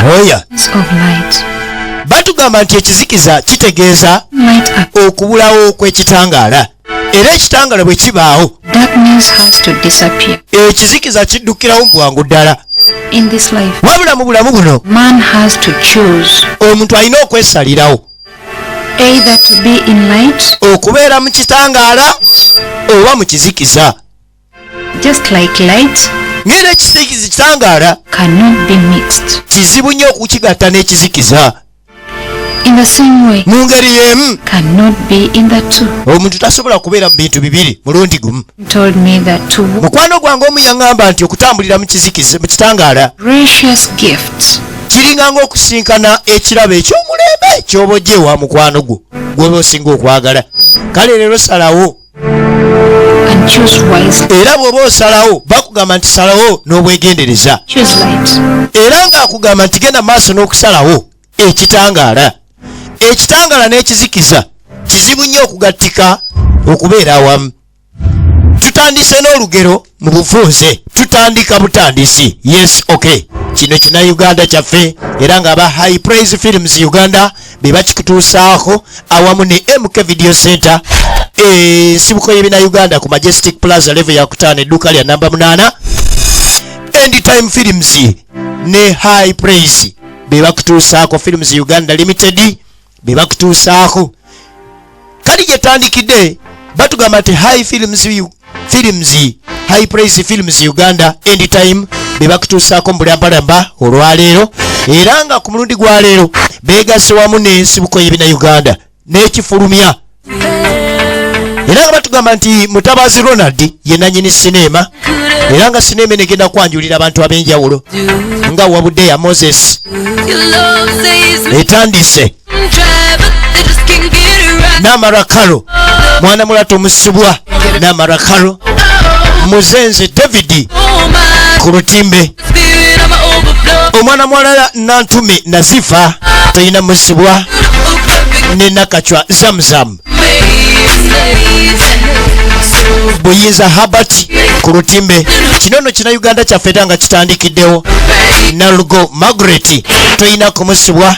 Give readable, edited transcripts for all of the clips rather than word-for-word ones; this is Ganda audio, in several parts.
The Oya. absence of light. Batugamba nti ekizikiza kitegeeza Light up. okubulawo kw'ekitangaala, era ekitangaala bwe kibaawo, Darkness has to disappear. ekizikiza kiddukirawo mu bwangu ddala. In this life, Wabula mu bulamu buno, man has to choose omuntu alina okwesalirawo either to be in light, okubeera mu kitangaala oba mu kizikiza. just like light Ng'era ekisikizi kitangaala cannot be mixed. kizibu nnyo okukigatta n'ekizikiza. In the same way, Mu ngeri y'emu, cannot be in the two. omuntu tasobola kubeera mu bintu bibiri mulundi gumu. Told me that to Mukwano gwange omu yaŋŋamba nti okutambulira mu kizikiza, mu kitangaala, precious gifts kiringa ng'okusinkana ekirabo eky'omulembe ky'oba ojja ewa mukwano gwo gw'oba osinga okwagala. Kale leero salawo and choose wisely. Era bw'oba osalawo, bakugamba nti salawo n'obwegendereza. Choose light. Era ng'akugamba nti genda maaso n'okusalawo ekitangaala. Ekitangaala n'ekizikiza kizibu nnyo okugattika okubeera awamu. Tutandise n'olugero mu bufunze, tutandika butandisi. Yes, okay, kino kina Uganda kyaffe, era ng'aba High Praise Films Uganda be bakikutuusaako awamu ne MK Video Center, ensibuko y'ebina Uganda ku Majestic Plaza, level yakutaano, edduuka lya namba 8. End Time Films ne High Praise be bakutuusaako, Films Uganda Limited be bakutuusaako. Kali gyetandikidde, batugamba nti High Films, Films, High Praise Films Uganda, End Time be bakutuusaako mu bulambalamba olwaleero, era nga ku mulundi gwa leero beegasse wamu n'ensibuko y'ebina Uganda n'ekifulumya, era nga batugamba nti Mutabazi Ronald ye nanyini sineema, era nga sineema eno egenda kwanjulira abantu ab'enjawulo nga Wabudeya Moses. Etandise Namarakalo, mwana mulato omusibwa Namarakalo, Muzenze David ku lutimbe, omwana muwala Nantume Nazifa tolina musibwa, ne Nakacwa Zamzam, Buyinza Habert ku lutimbe. Kino nno kina Uganda kyaffe era nga kitandikiddewo. Nalugo Margaret toyina kumusibwa,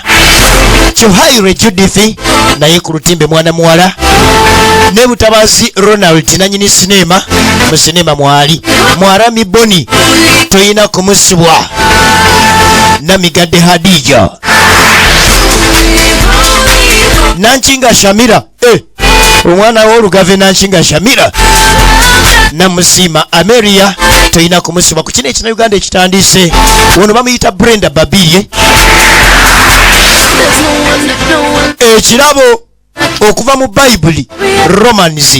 Kihaire Judith naye ku lutimbe, mwana muwala, ne Butabazi Ronald nanyini sinema, mu sinema mwali Mwarami Boni toyina kumusibwa, Namigadde Hadija, Nankinga Shamira, eh, omwana w'olugave Nankinga Shamira, Namusiima Ameria toyina kumusiba. Ku kino ekina Uganda ekitandise, ono bamuyita Brenda Babirye. Ekirabo okuva mu Bayibuli, Romans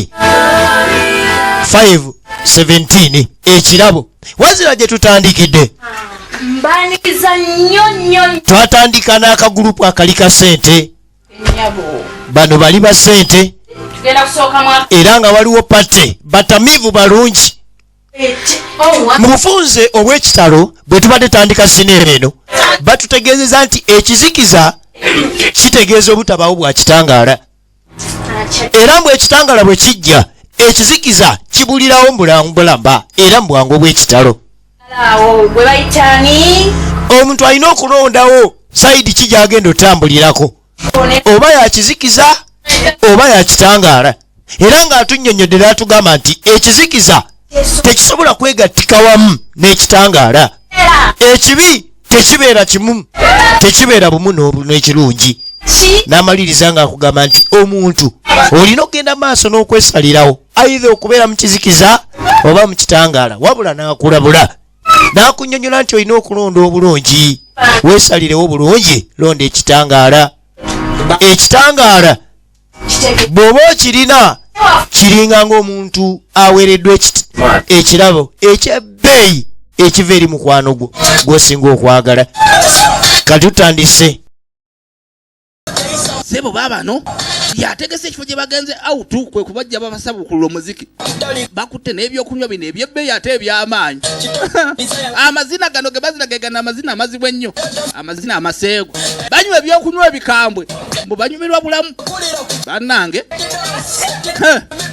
5:17, ekirabo wazira gye tutandikidde. Mbaniriza nnyo nnyo. Twatandika n'akagulupu akali ka ssente. Nnyabo. Bano bali ba ssente. Tugenda kusooka mu Era nga waliwo party, batamiivu balungi. Oh, Mu bufunze obw'ekitalo bwe tubadde tandika sineema eno, batutegeezeza nti ekizikiza kitegeeza obutabaawo bwa kitangaala, era mbwe ekitangaala bwe kijja, ekizikiza kibulirawo mbulambulamba era mu bwangu obw'ekitalo. Awo gwe bayitaani? Omuntu alina okulondawo side ki gyagenda otambulirako, oba yakizikiza oba yakitangaala. Era ng'atunnyonnyodde n'atugamba nti ekizikiza tekisobola kwegattika wamu n'ekitangaala, ekibi tekibeera kimu, tekibeera bumu n'ekirungi. N'amaliriza ng'akugamba nti omuntu olina okugenda maaso n'okwesalirawo, either okubeera mu kizikiza oba mu kitangaala. Wabula n'akulabula n'akunnyonnyola nti olina okulonda obulungi, weesalirewo bulungi, londa ekitangaala. Ekitangaala bw'oba okirina, kiringa ng'omuntu aweereddwa ekirabo ekyebbeeyi ekiva eri mukwano gwo gw'osinga okwagala. Kati tutandise. Sebo, baabano yategese ekifo gye bagenze out, kwe kubajja babasabukulula omuziki, bakutte n'ebyokunywa bino ebyebbeeyi ate eby'amaanyi. Amazina gano ge bazina ge gano amazina amazibu ennyo, amazina amaseegu. Banywa ebyokunywa ebikambwe, mbu banyumirwa bulamu. Bannange,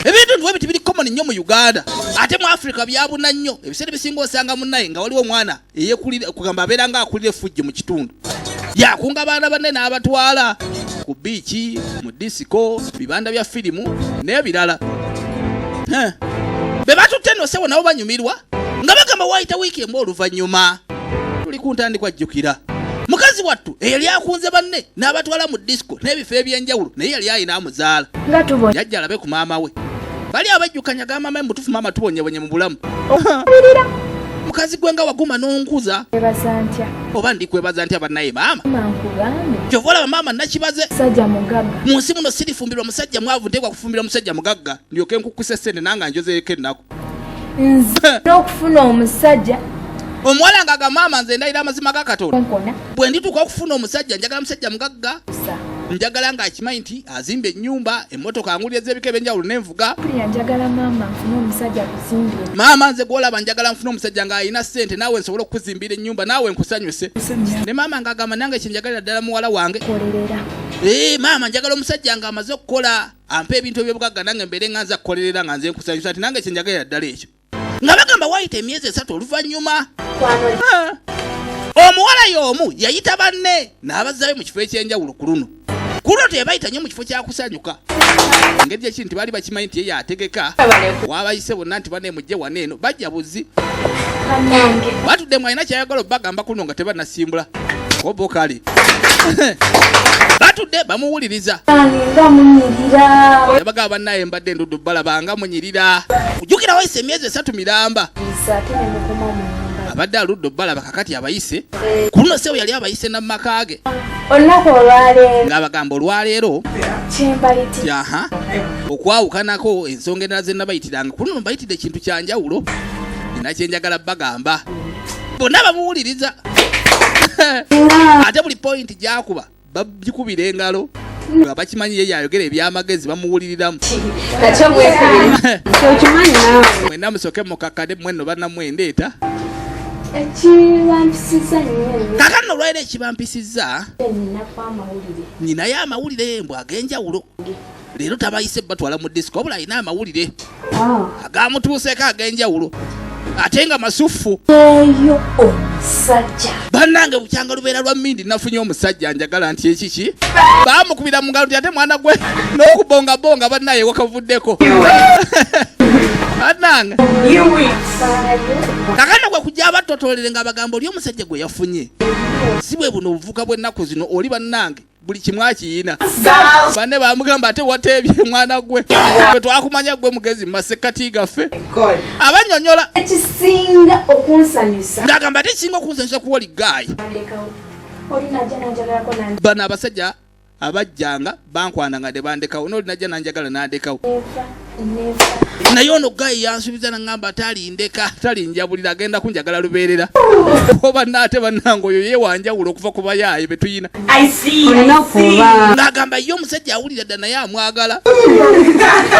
ebintu ntiwe biti biri common nnyo mu Uganda, ate mu Africa byabuna nnyo. Ebiseera ebisinga osanga munnaye nga waliwo omwana eyekulira, kugamba abeera nga akulira effujjo mu kitundu. Yakunga baana banne n'abatwala ku biiki, mu disiko, bibanda bya firimu n'ebirala. Be batutte nno ssebo nabo banyumirwa nga bagamba waayita wiiki emu oluvannyuma tuli ku ntandikwa. Jjukira mukazi wattu eyali akunze banne n'abatwala mu disiko n'ebifo eby'enjawulo, naye yali ayina amuzaala. Nga tubonye. Yajja alabe ku maama we. Bali abajjukanya ga maama we, mutuufu maama tubonyebonye mu bulamu. Mukazi gwe nga waguma n'onkuza. Ebaza ntya? Oba ndikwebaza ntya bannaye maama? Ma nkugambe. Kyova olaba maama nakibaze. Musajja mugagga. Mu nsi muno sirifumbirwa musajja mwavu, nteekwa kufumbirwa musajja mugagga ndyoke nkukuse sente nange njozeeko ennaku. Nze n'okufuna omusajja. Omuwala ng'aga maama nze ndayira amazima ga Katonda Nkona. bwe ndituuka okufuna omusajja njagala musajja mugagga. Sa. Njagala ng'akimanyi nti azimba ennyumba, emmotoka angulira ez'ebika ebyenjawulo n'envuga. Pulira, njagala maama nfune omusajja akuzimbire. Maama nze gwolaba njagala nfune omusajja ng'alina ssente naawe nsobole okukuzimbira ennyumba naawe nkusanyuse. Ne maama ng'agamba nange kyenjagalira ddala muwala wange. Kolerera. Ee maama, njagala omusajja ng'amaze okukola ampa ebintu ebyobugagga nange mbeere nga nza kukolerera nga nze nkusanyusa, nti nange kyenjagalira ddala ekyo. Nga bagamba waayita emyezi 3 oluvannyuma. Ah. Omuwala y'omu yayita banne n'abazzayo mu kifo ekyenjawulo. Ku luno ku luno teyabayita nnyo mu kifo kyakusanyuka, engeri gyekiri nti baali bakimanyi nti ye yategeka. Wabayise bonna nti bane mujje wano eno, bajja buzi. Bannange. Batudde mu alina kyayagala obbagamba kuno nga tebannasimbula obo kale batudde bamuwuliriza. Bange nga munyirira. Yabagamba bannaye mbadde nduddu balabanga munyirira. Kujjukira wayise emyezi 3 miramba. Nze ate ne mukoma mu nyumba. Abadde aludde obbalaba, kakati abayise ku luno sewo yali abayise namumaka ge. Olunaku olwaleero. Ng'abagamba olwaleero Kyembayiti. Aha, okwawukanako ensonga endala ze nabayitiranga, ku luno mbayitidde ekintu kyanjawulo, nina kyenjagala bagamba. Bonna bamuwuliriza ate buli point gyakuba bagikubira engalo nga bakimanyi ye yayogera ebyamagezi, bamuwuliriramu. Nakyo mwekubiri. Okimanyi naawe. Mwenna musooke mukakkane mwenno bannamwendeeta. Ekibampisizza nnyo nnyo. Kakano olwaliro ekibampisizza Nninaku amawulire. Ninayo amawulire mbw ag'enjawulo. Leero tabayise batwala mu disiko, wabula alina amawulire agamutuuseeko ag'enjawulo ate nga masufu. Eyo omusajja. Bannange, bukyanga lubeera lwa mindi nafunye omusajja njagala nti ekiki baamukubira mu ngalo nti ate mwana gwe n'okubongabonga bannaye wakavuddeko bannange. Kakano gwe kujja abatotolere nga bagamba oli omusajja gwe yafunye si bwe buno obuvuka bw'ennaku zino, oli bannange buli kimu akiyina. Banne bamugamba ate wateebye mwana gwe, gwe twakumanya gwe mugezi mu masekkati gaffe. Abanyonyola. Ekisinga okunsanyusa. Ng'agamba ate ekisinga okunsanyusa kuwa oli guy. Ndekawo. Oli najja nanjagalako nange. Bano abasajja abajjanga bankwananga ne bandekawo, n'oli najja nanjagala nandekawo. Neva, neva. Naye ono guy yansuubiza naŋŋamba talindeka, talinjabulira, agenda kunjagala lubeerera. Oba naate bannange oyo ye wanjawulo okuva ku bayaaye be tuyina. Olina okuba. Ng'agamba ye omusajja awulira dda naye amwagala.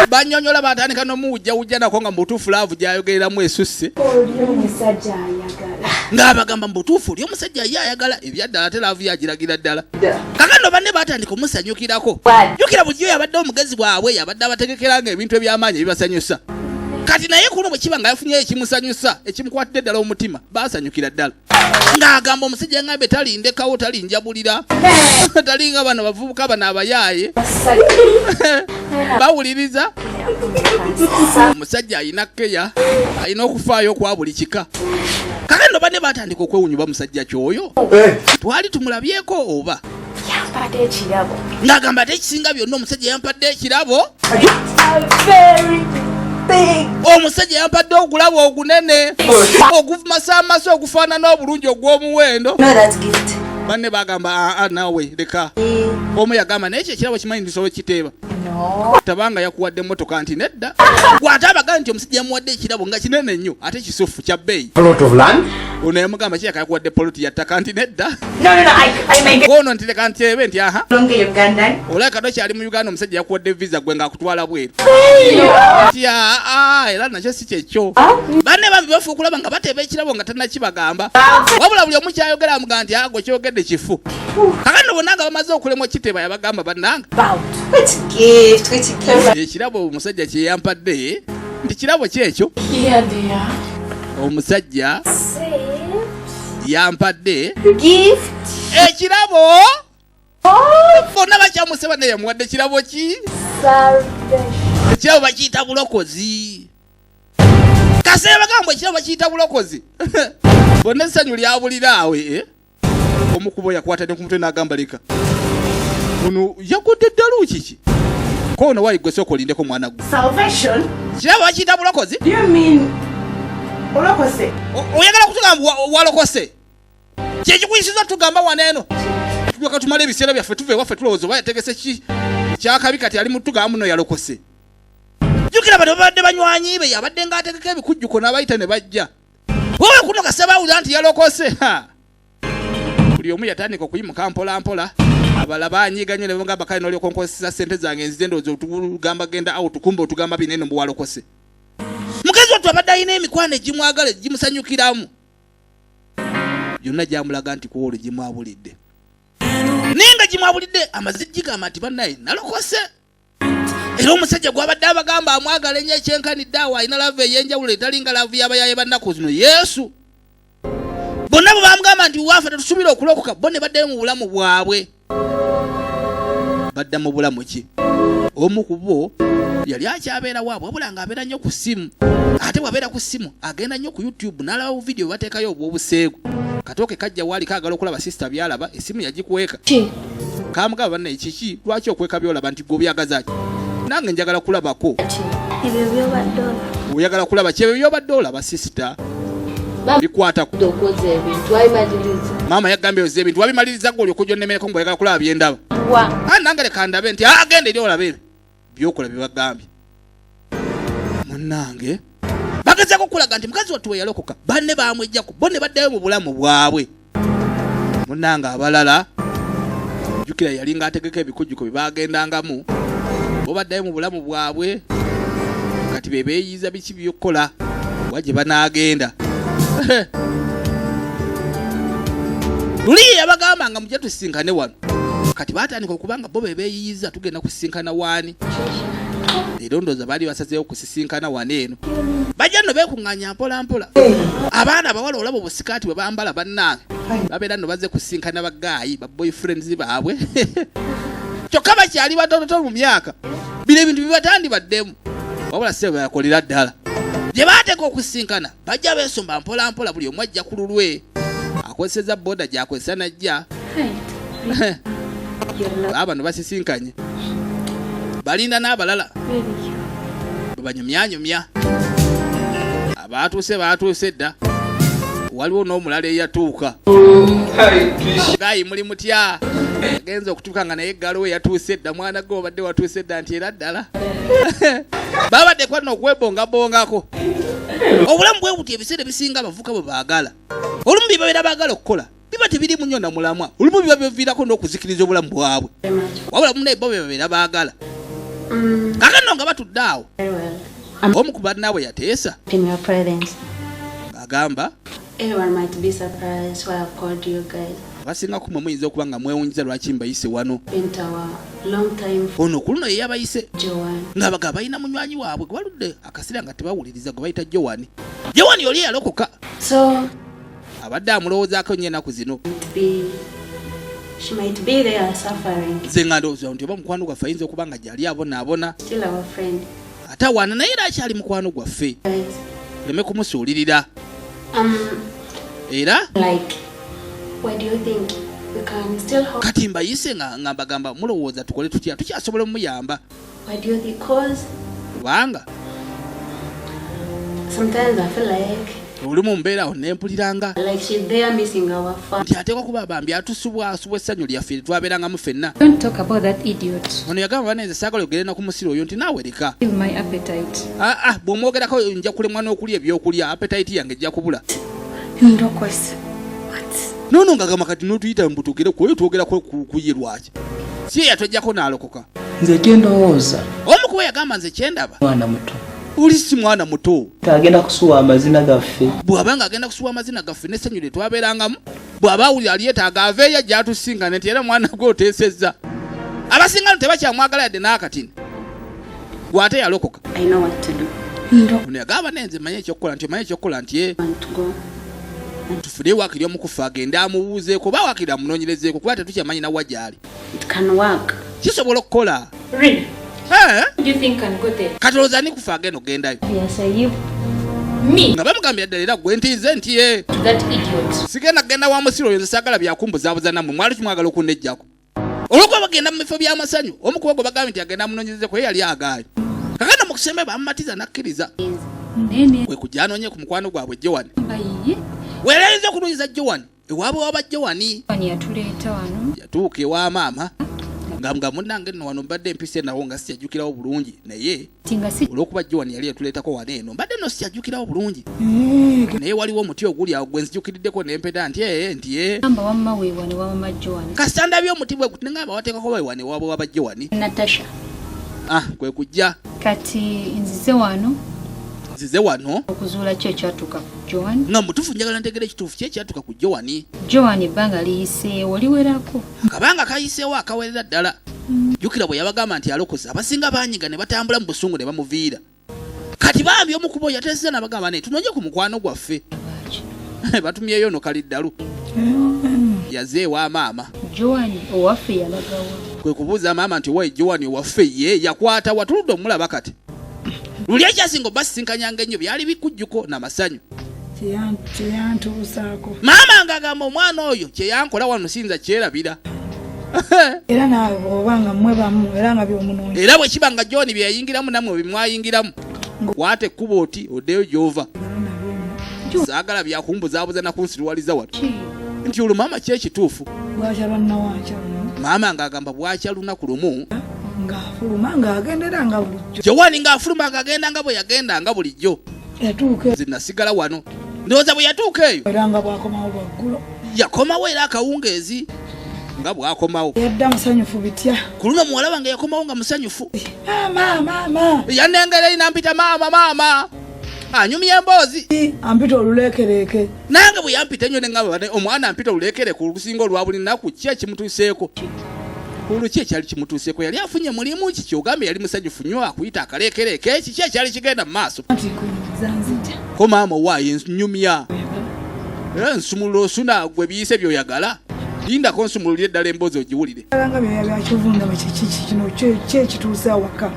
Banyonyola batandika n'omuwujjawujja nako nga mu butuufu love gy'ayogereramu esusse. Oli omusajja ayagala. Ng'abagamba mu butuufu oli omusajja ye ayagala ebyaddala ate love yagiragira ddala. Kakano banne batandika omusanyukirako. Jjukira bulijjo yabadde omugezi bwabwe, yabadde abategekeranga ebintu eby'amaanyi ebibasanyusa. Kati naye kuno bwe kiba nga yafunyeyo ekimusanyusa ekimukwatidde ddala omutima, baasanyukira ddala. Ng'agamba omusajja yaŋŋambye talindekawo, talinjabulira, talinga bano bavubuka bano abayaaye. Bawuliriza omusajja alina keya, alina okufaayo okwa buli kika. Kakano banne batandika okwewunyuba musajja kyoyo twali tumulabyeko oba. Yampadde ekirabo. Ng'agamba ate ekisinga byonna omusajja yampadde ekirabo. A very big. Omusajja yampadde ogulabo ogunene ogumasaamasa ogufaanana obulungi ogw'omuwendo. Know that gift. Banne bagamba aa naawe leka. Omu yagamba naye ekyo ekirabo kimanyi ntisobola kiteeba. No. Tabanga yakuwadde emmotoka nti nedda gwate abagaa nti omusajja yamuwadde ekirabo nga kinene nnyo ate kisufu kya bbeeyi. Plot of land. Ono yamugamba kiyaka yakuwadde poloti ya ttaka nti nedda. No. I may get Ono nti leka ntyebe nti aha. longer Ugandan. Olabika tokyali mu Uganda, omusajja yakuwadde visa gwe ng'akutwala bweru nti aa era nakyo si kyekyo. Banne bambi bafa okulaba nga bateeba ekirabo nga tannakibagamba, wabula buli omu kyayogera amugaa nti ago kyogedde kifu. Kakano bonna nga bamaze okulemwa kiteeba yabagamba bannanga. About. Which gift? Which gift? Ekirabo omusajja kye yampadde nti kirabo kyekyo. Here they are. Omusajja yampadde Gift. Ekirabo bonna bakyamuse banne, yamuwadde kirabo ki? Salvation. Ekirabo bakiyita bulokozi. Kaseera bagamba ekirabo bakiyita bulokozi, bonna essanyu lyabulira awe, eh? Omukubo yakwata ne ku mutwe n'agamba, leka ono yagudde ddalu kiki kono wayi gwe sooka olindeko mwana gwe. Salvation? Kirabo bakiyita bulokozi. Do you mean olokose? Oyagala kutugamba walokose kyekikuyisiza tugamba wano eno tulyoka tumala ebiseera byaffe tuva ewaffe tulowooza oba yategese ki ekyakabi, kati ali mutugamba muno yalokose. Jjukira bano babadde banywanyi be, yabadde ng'ategeka ebikujjuko n'abayita ne bajja wowe kuno kase bawulira nti yalokose. Ha! Buli omu yatandika okuyimuka mpola mpola, abalala banyiiga nnyo ne bagamba kale n'olyoka onkozesa ssente zange nzize ndowooza otugamba genda out, kumbe otugamba binene mbu walokose. Mukazi wattu abadde alina emikwano egimwagala egimusanyukiramu gyonna gyamulaga nti kuolwo gimwabulidde, naye nga gimwabulidde amazzi gigamba nti bannaye nalokose. Era omusajja gwabadde abagamba amwagala ennyo ekyenkanidde awo alina love ey'enjawulo etalinga love y'abayaye bannaku zino. Yesu bonna bwe bamugamba nti waafe tetusuubira okulokoka, bo ne baddayo mu bulamu bwabwe. Badda mu bulamu ki? Omu ku bo yali akyabeera waabwe, wabula ng'abeera nnyo ku ssimu, ate bw'abeera ku ssimu agenda nnyo ku YouTube n'alaba buvidiyo bwe bateekayo obw'obuseegu. Katooke kajja waali kaagala okulaba sister byalaba, essimu yagikweka. Ki? Kamugamba, bannaye kiki, lwaki okweka byolaba? Nti gwe obyagaza ki? Nange njagala kulabako. Ebyo byobadde olaba. Oyagala kulaba ki? Ebyo byobadde olaba sister bikwatako. Okwoza ebintu wabimaliriza? Maama yagambye oza ebintu wabimaliriza, gwe olyoka ojonnemereko mbu oyagala kulaba byendaba. Wa? Ah, nange leka ndabe nti agenda eri olabe ebyo byokola bye bagambye. Munnange bagezaako okulaga nti mukazi wattu we yalokoka banne bamwejjaku, bo ne baddayo mu bulamu bwabwe. Munnange abalala jjukira yalinga ategeka ebikujjuko bye bagendangamu, bo baddayo mu bulamu bwabwe. Kati be beeyiiza biki byokukola wa gye banaagenda. Luli ye yabagamba nga mujje tusisinkane wano, kati batandika okuba nga bo be beeyiyiza tugenda kusisinkana waani. Leero ndowooza baali basazeewo kusisinkana wano eno. Bajja nno beekuŋŋaanya mpola mpola, abaana abawala olaba obusikaati bwe bambala, bannange babeera nno bazze kusisinkana ba guy ba boyfriends baabwe, kyokka bakyali batototo mu myaka. Bino ebintu bibatandibaddemu, wabula si bayakolera ddala. Gye baateeka okusisinkana bajja beesomba mpola mpola, buli omu ajja ku lulwe, akozeseza boda gy'akozesa najja. Baba bano basisinkanye, balinda n'abalala bwe banyumyanyumya. Abaatuuse baatuuse dda, waliwo n'omulala eyatuuka. Guy, muli mutya? Agenza okutuuka nga naye eggalo we yatuuse dda. Mwana gwe obadde watuuse dda nti era ddala babadde kwanno okwebongabongako. Obulamu bwe buti, ebiseera ebisinga abavubuka bwe baagala, olumu bye babeera baagala okukola biba tebirimu nnyo na mulamwa, olumu biba biviirako n'okuzikiriza obulamu bwabwe, wabula munaye bo bye babeera baagala. Kakano nga batudde awo, omu ku bannaabwe yateesa In your presence. ng'agamba, Everyone might be surprised why I've called you guys abasinga ku mmwe muyinza okuba nga mwewunyiza lwaki mbayise wano. into our long time Ono ku luno ye yabayise Joanne. ng'abaga balina munywanyi waabwe gwe baludde akaseera nga tebawuliriza, gwe bayita Joani. Joani oli eyalokoka So abadde amulowoozaako nnyo ennaku zino. be she might be there suffering. Nze nga ndowooza nti oba mukwano gwaffe ayinza okuba nga gyali abonaabona. Still our friend. Ate awaana naye era akyali mukwano gwaffe. Guys. Leme kumusuulirira. Era Like, what do you think? We can still hope. Kati mbayise nga mbagamba, mulowooza tukole tutya? Tukyasobola omuyamba? What do you think? Cause Kubanga sometimes I feel like olumu mbeerawo nempuliranga like she's there missing our fun. nti ateekwa kuba bambi atusubwa asubwa essanyu lyaffe twabeerangamu ffenna. Don't talk about that idiot. Ono yagamba, banenze saagala ogere na ku musiro oyo, nti naawe leka. Kill my appetite. Aa, bw'omwogerako nja kulemwa n'okulya ebyokulya, appetite yange ejja kubula. Ndokose. What? Noono ngagamba kati n'otuyita mbu tugere ku oyo, twogerako ku ye lwaki? Si ye yatwejjako n'alokoka? Nze kyendowooza, Omu kuba yagamba, nze kyendaba, mwana muto, oli si mwana muto. Agenda kusuwa amazina gaffe. Bw'aba nga agenda kusuwa amazina gaffe n'essanyu lye twabeerangamu, bw'aba awulira alyetaaga aveeyo ajja atusinkane, nti era mwana gwe oteesezza abasinga no tebakyamwagala yadde n'akatini, gw'ate yalokoka. I know what to do. Ono yagamba, nenze manye ekyokukola, nti omanye ekyokukola, nti ye Want to go? Tufune waakiri omukufa agende amubuuzeeko oba waakiri amunoonyerezeeko kuba tetukyamanyi nawa gy'ali. It can work. Kisobola okukola. Really? Eh? Do you think can go there? Kati olowooza ani kufa agenda okugendayo? Yes, I you. Me? Nga bamugambira ddala era gwe nti nze nti ye. To that idiot. Sigenda kugenda wa musiru oyo, nze saagala byakumbuzaabuza nammwe, mwali kimwagala okunnejjako. Olw'okuba bagenda mu bifo by'amasanyu, omu ku bo gwe bagambye nti agenda amunoonyerezeko ye yali agaanye. Kakano mu kusemba bamumatiza n'akkiriza. Nene. Kwe kujja anoonye ku mukwano gwabwe Joan. Bayiye. We yali ayinza okunoonyeza Joan ewaabwe waba Joan. Joan yatuleeta wano. Yatuuka ewa maama nga nga munnange nno wano mbadde mpise nawo nga sikyajjukirawo bulungi naye Tinga si olw'okuba Joan yali yatuleetako wano eno mbadde nno sikyajjukirawo bulungi naye waliwo omuti oguli awo gwe nzijukiriddeko ne mpeta nti ee nti ee gamba wamma we wano wa mama Joan. Kasita ndabye omuti bwe guti ne ngamba wateekako we wano ewaabwe waba Joan. Natasha. Ah, kwe kujja. Kati nzize wano. Nzize wano. Okuzuula ki ekyatuuka ku Joan. Nga mutuufu njagala ntegere ekituufu ki ekyatuuka ku Joan. Joan ebbanga liyiseewo liwerako. Akabanga kayiseewo akawerera ddala. Jjukira bwe yabagamba nti alokose abasinga baanyiga ne batambula mu busungu ne bamuviira. Kati bambi omu ku bo yateesezza n'abagamba naye tunoonye ku mukwano gwaffe. Batumyeyo ono kaliddalu. Yaze ewa maama. Joan owaffe yalagawa? Kwe kubuuza maama nti owaye Joan owaffe ye yakwata wa? Tuludde omulaba kati. Luli ekyasinga obasisinkanyanga ennyo byali bikujjuko na masanyu. Kyeyantuusaako. Maama ng'agamba omwana oyo kye yankola wano siyinza kyerabira. Era naawe bw'oba nga mmwe bamu era nga by'omunoonya. Era bwe kiba nga John bye yayingiramu nammwe bye mwayingiramu, kwata ekkubo oti oddeyo gy'ova. Saagala bya kumbuzaabuza na kunsiruwaliza wano. Nti olwo maama ki ekituufu? Bwakya lwa Nawankya lumu. Maama ng'agamba bwakya lunaku lumu. Ng'afuluma ng'agendera nga bulijjo. Joan ng'afuluma ng'agenda nga bwe yagenda nga bulijjo. Yatuuka. Nze nasigala wano. Ndowooza bwe yatuuka eyo. Era nga bw'akomawo lwaggulo. Yakomawo era akawungeezi nga bw'akomawo. Yadda musanyufu bitya. Ku luno muwala wange yakomawo nga musanyufu. Maama, maama. Yannengera eri n'ampita maama, maama. Anyumya emboozi. Ampita oluleekereeke. Nange bwe yampita ennyo ne ŋŋamba bane omwana ampita oluleekereeke olusinga olwa buli nnaku ki ekimutuuseeko? Olwo ki ekyali kimutuuseeko? Yali afunye mulimu ki? Ky'ogambye yali musanyufu nnyo akuyita akaleekereeke? Kiki ekyali kigenda mu maaso? Ko maama owaaye nnyumya. Era nsumulula osuna gwe biyise by'oyagala. Lindako nsumululire ddala emboozi ogiwulire.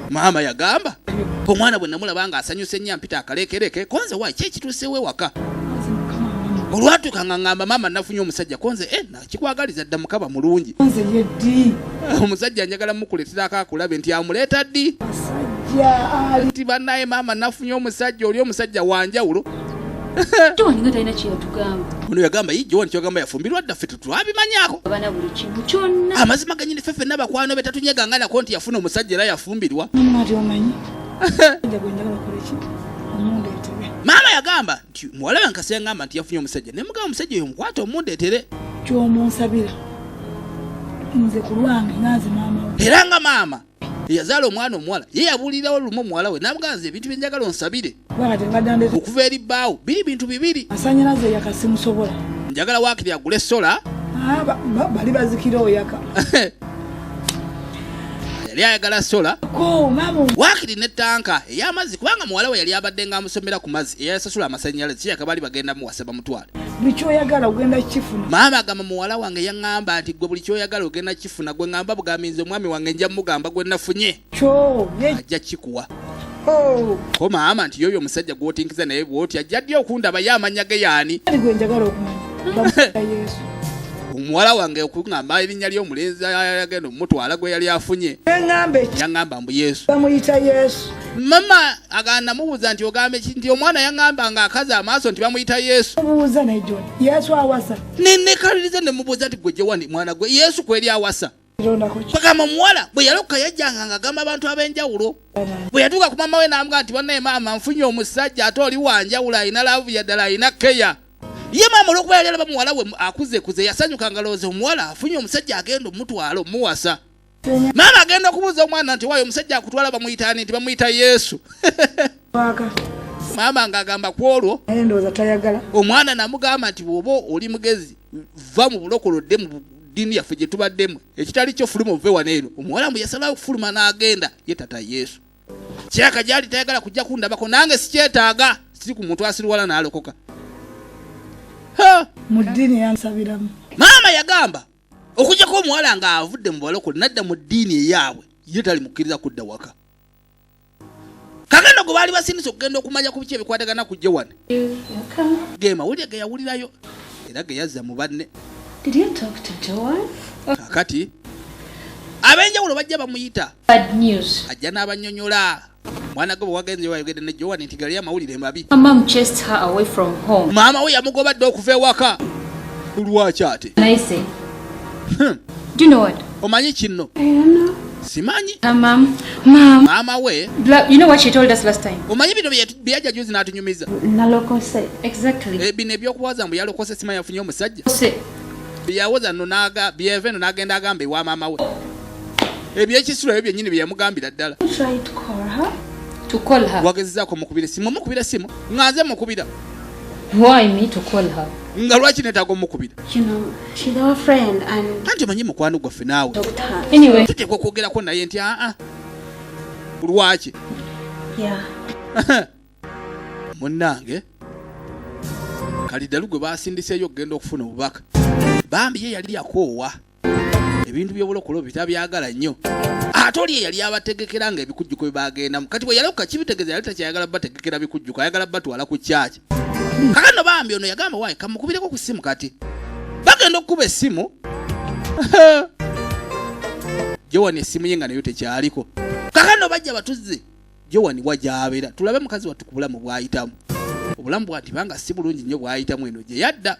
Maama yagamba omwana bwe namulaba ng'asanyuse nnyo ampita akaleekereeke ko nze waayi ki ekituuseewo ewaka? Olwatuuka nga ngamba maama nafunye omusajja ko nze eh, nakikwagaliza dda mukaba mulungi. Nze ye ddi? Omusajja njagala mukuleeterako akulabe nti amuleeta ddi? Nti bannaye maama nafunye omusajja oli omusajja wanjawulo. Joan nga talina kye yatugamba. Ono yagamba yi Joan kyogamba yafumbirwa dda ffe tetwabimanyako. Abana buli kimu kyonna. Amazima ganyini ffe ffenna bakwano be tatunyeganga nako nti yafuna omusajja era yafumbirwa. Maama yagamba nti muwala wange kasita yangamba nti yafunye omusajja ne mugamba omusajja oyo mukwate omundeetere. Ky'omunsabira nze ku lwange nga nze maama we. Era nga maama eyazaala omwana omuwala ye yabuulirirawo lumu muwala we n'amugamba nze ebintu bye njagala onsabire okuva eri bbaawo biri bintu bibiri. Masanyalaze eyaka simusobola. Njagala waakiri agule sola. Ah, bali bazikira oyaka. Yali ayagala sola waakiri ne ttanka ey'amazzi kubanga muwala we yali abadde ng'amusomera ku mazzi eyasasula amasannyalaze kiyaka baali bagenda muwasa bamutwale. Buli ky'oyagala ogenda kukifuna. Maama agamba muwala wange yaŋŋamba nti gwe buli ky'oyagala ogenda kukifuna gwe ŋŋamba bugambi nze omwami wange nja mugamba gwe nafunye ajja kikuwa. Oh. Ko maama nti yoyo omusajja gw'otinkiza naye bw'oti ajja ddi okundaba ye amannya ge yaani? Gwe njagala okumanya. Bamuyita Yesu. Omuwala wange okuŋŋamba erinnya ly'omulenzi agenda omutwala gwe yali afunye. Yaŋŋamba mbu Yesu. Bamuyita Yesu. Mama agamba namubuuza nti ogamba ki nti omwana yaŋŋamba ng'akaza amaaso nti bamuyita Yesu. Mubuuza naye John, Yesu awasa. Ne nekaliriza ne mubuuza nti gwe Joan mwana gwe Yesu kweri awasa. Bagamba omuwala bwe yalokoka yajjanga ng'agamba abantu ab'enjawulo. Bwe yatuuka ku maama we n'amugamba nti bannaye maama nfunye omusajja ate oli wa njawulo alina laavu ya ddala alina keya. Ye maama olw'okuba yali alaba muwala we akuzekuze yasanyuka ng'alowooza omuwala afunye omusajja agenda omutwala omuwasa. Maama agenda okubuuza omwana nti waayo omusajja akutwala bamuyita ani nti bamuyita Yesu. Maama ng'agamba ku olwo omwana namugamba nti bw'oba oli mugezi va mu bulokole odde mu ddiini yaffe gye tubaddemu ekitali kyo fuluma ove wano eno. Omuwala mbu yasalawo okufuluma n'agenda ye tata Yesu. Kirabika gy'ali tayagala kujja kundabako nange sikyetaaga siri ku muntu asiruwala n'alokoka. Ha! Mu ddiini yansabiramu. Maama yagamba okujjako omuwala ng'avudde mu balokole nadda mu ddiini eyaabwe, ye tali mukkiriza kudda waka. Kakano gwe baali basindise okugenda okumanya ku biki ebikwatagana ku Joan, ge mawulire ge yawulirayo era ge yazza mu banne. Did you talk to Joan? Kakati ab'enjawulo bajja bamuyita. Bad news. Ajja n'abanyonyola mwana gwe bwe wagenze wayogedde ne Joan nti gali amawulire mabi. Her mom chased her away from home. Maama we yamugoba dda okuva ewaka. Lwaki ate? And I say, do you know what? Omanyi kino? Simanyi. Her mom, mom, Maama we. You know what she told us last time? Omanyi bino bye yajja juzi n'atunyumiza? Nalokose. Exactly. Bino ebyokuwaza mbu yalokose, simanyi yafunye omusajja. Say, Byeyawoza nno n'aga byeva eno n'agenda agamba ewa maama we ebyekisulo ebyo byennyini bye yamugambira ddala. You tried to call her? To call her. Wagezezaako mukubira essimu? Omukubira essimu nga nze mukubira? Why me to call her? Nga lwaki neetaaga omukubira? You know, she's our friend and Anti omanyi mukwano gwaffe naawe. talked to her. Anyway, Tuteekwa okwogerako naye nti aa, lwaki? Yeah. Munnange kaliddalu gwe basindiseeyo okugenda okufuna obubaka, bambi ye yali yakoowa ebintu by'obulokole bitabyagala nnyo, ate oli ye yali abategekera nga ebikujjuko bye bagendamu. Kati bwe yaloka kibitegeeza yali takyayagala bategekera bikujjuko, ayagala batwala ku kyaki. Kakano bambi ono yagamba, waayi kamukubireko ku ssimu. Kati bagenda okukuba essimu Jowani, essimu ye nga nayo tekyaliko. Kakano bajja batuzze Jowani wajabeera, tulabe mukazi wattu ku bulamu bw'ayitamu. Obulamu bwati banga si bulungi nnyo bw'ayitamu eno gye yadda.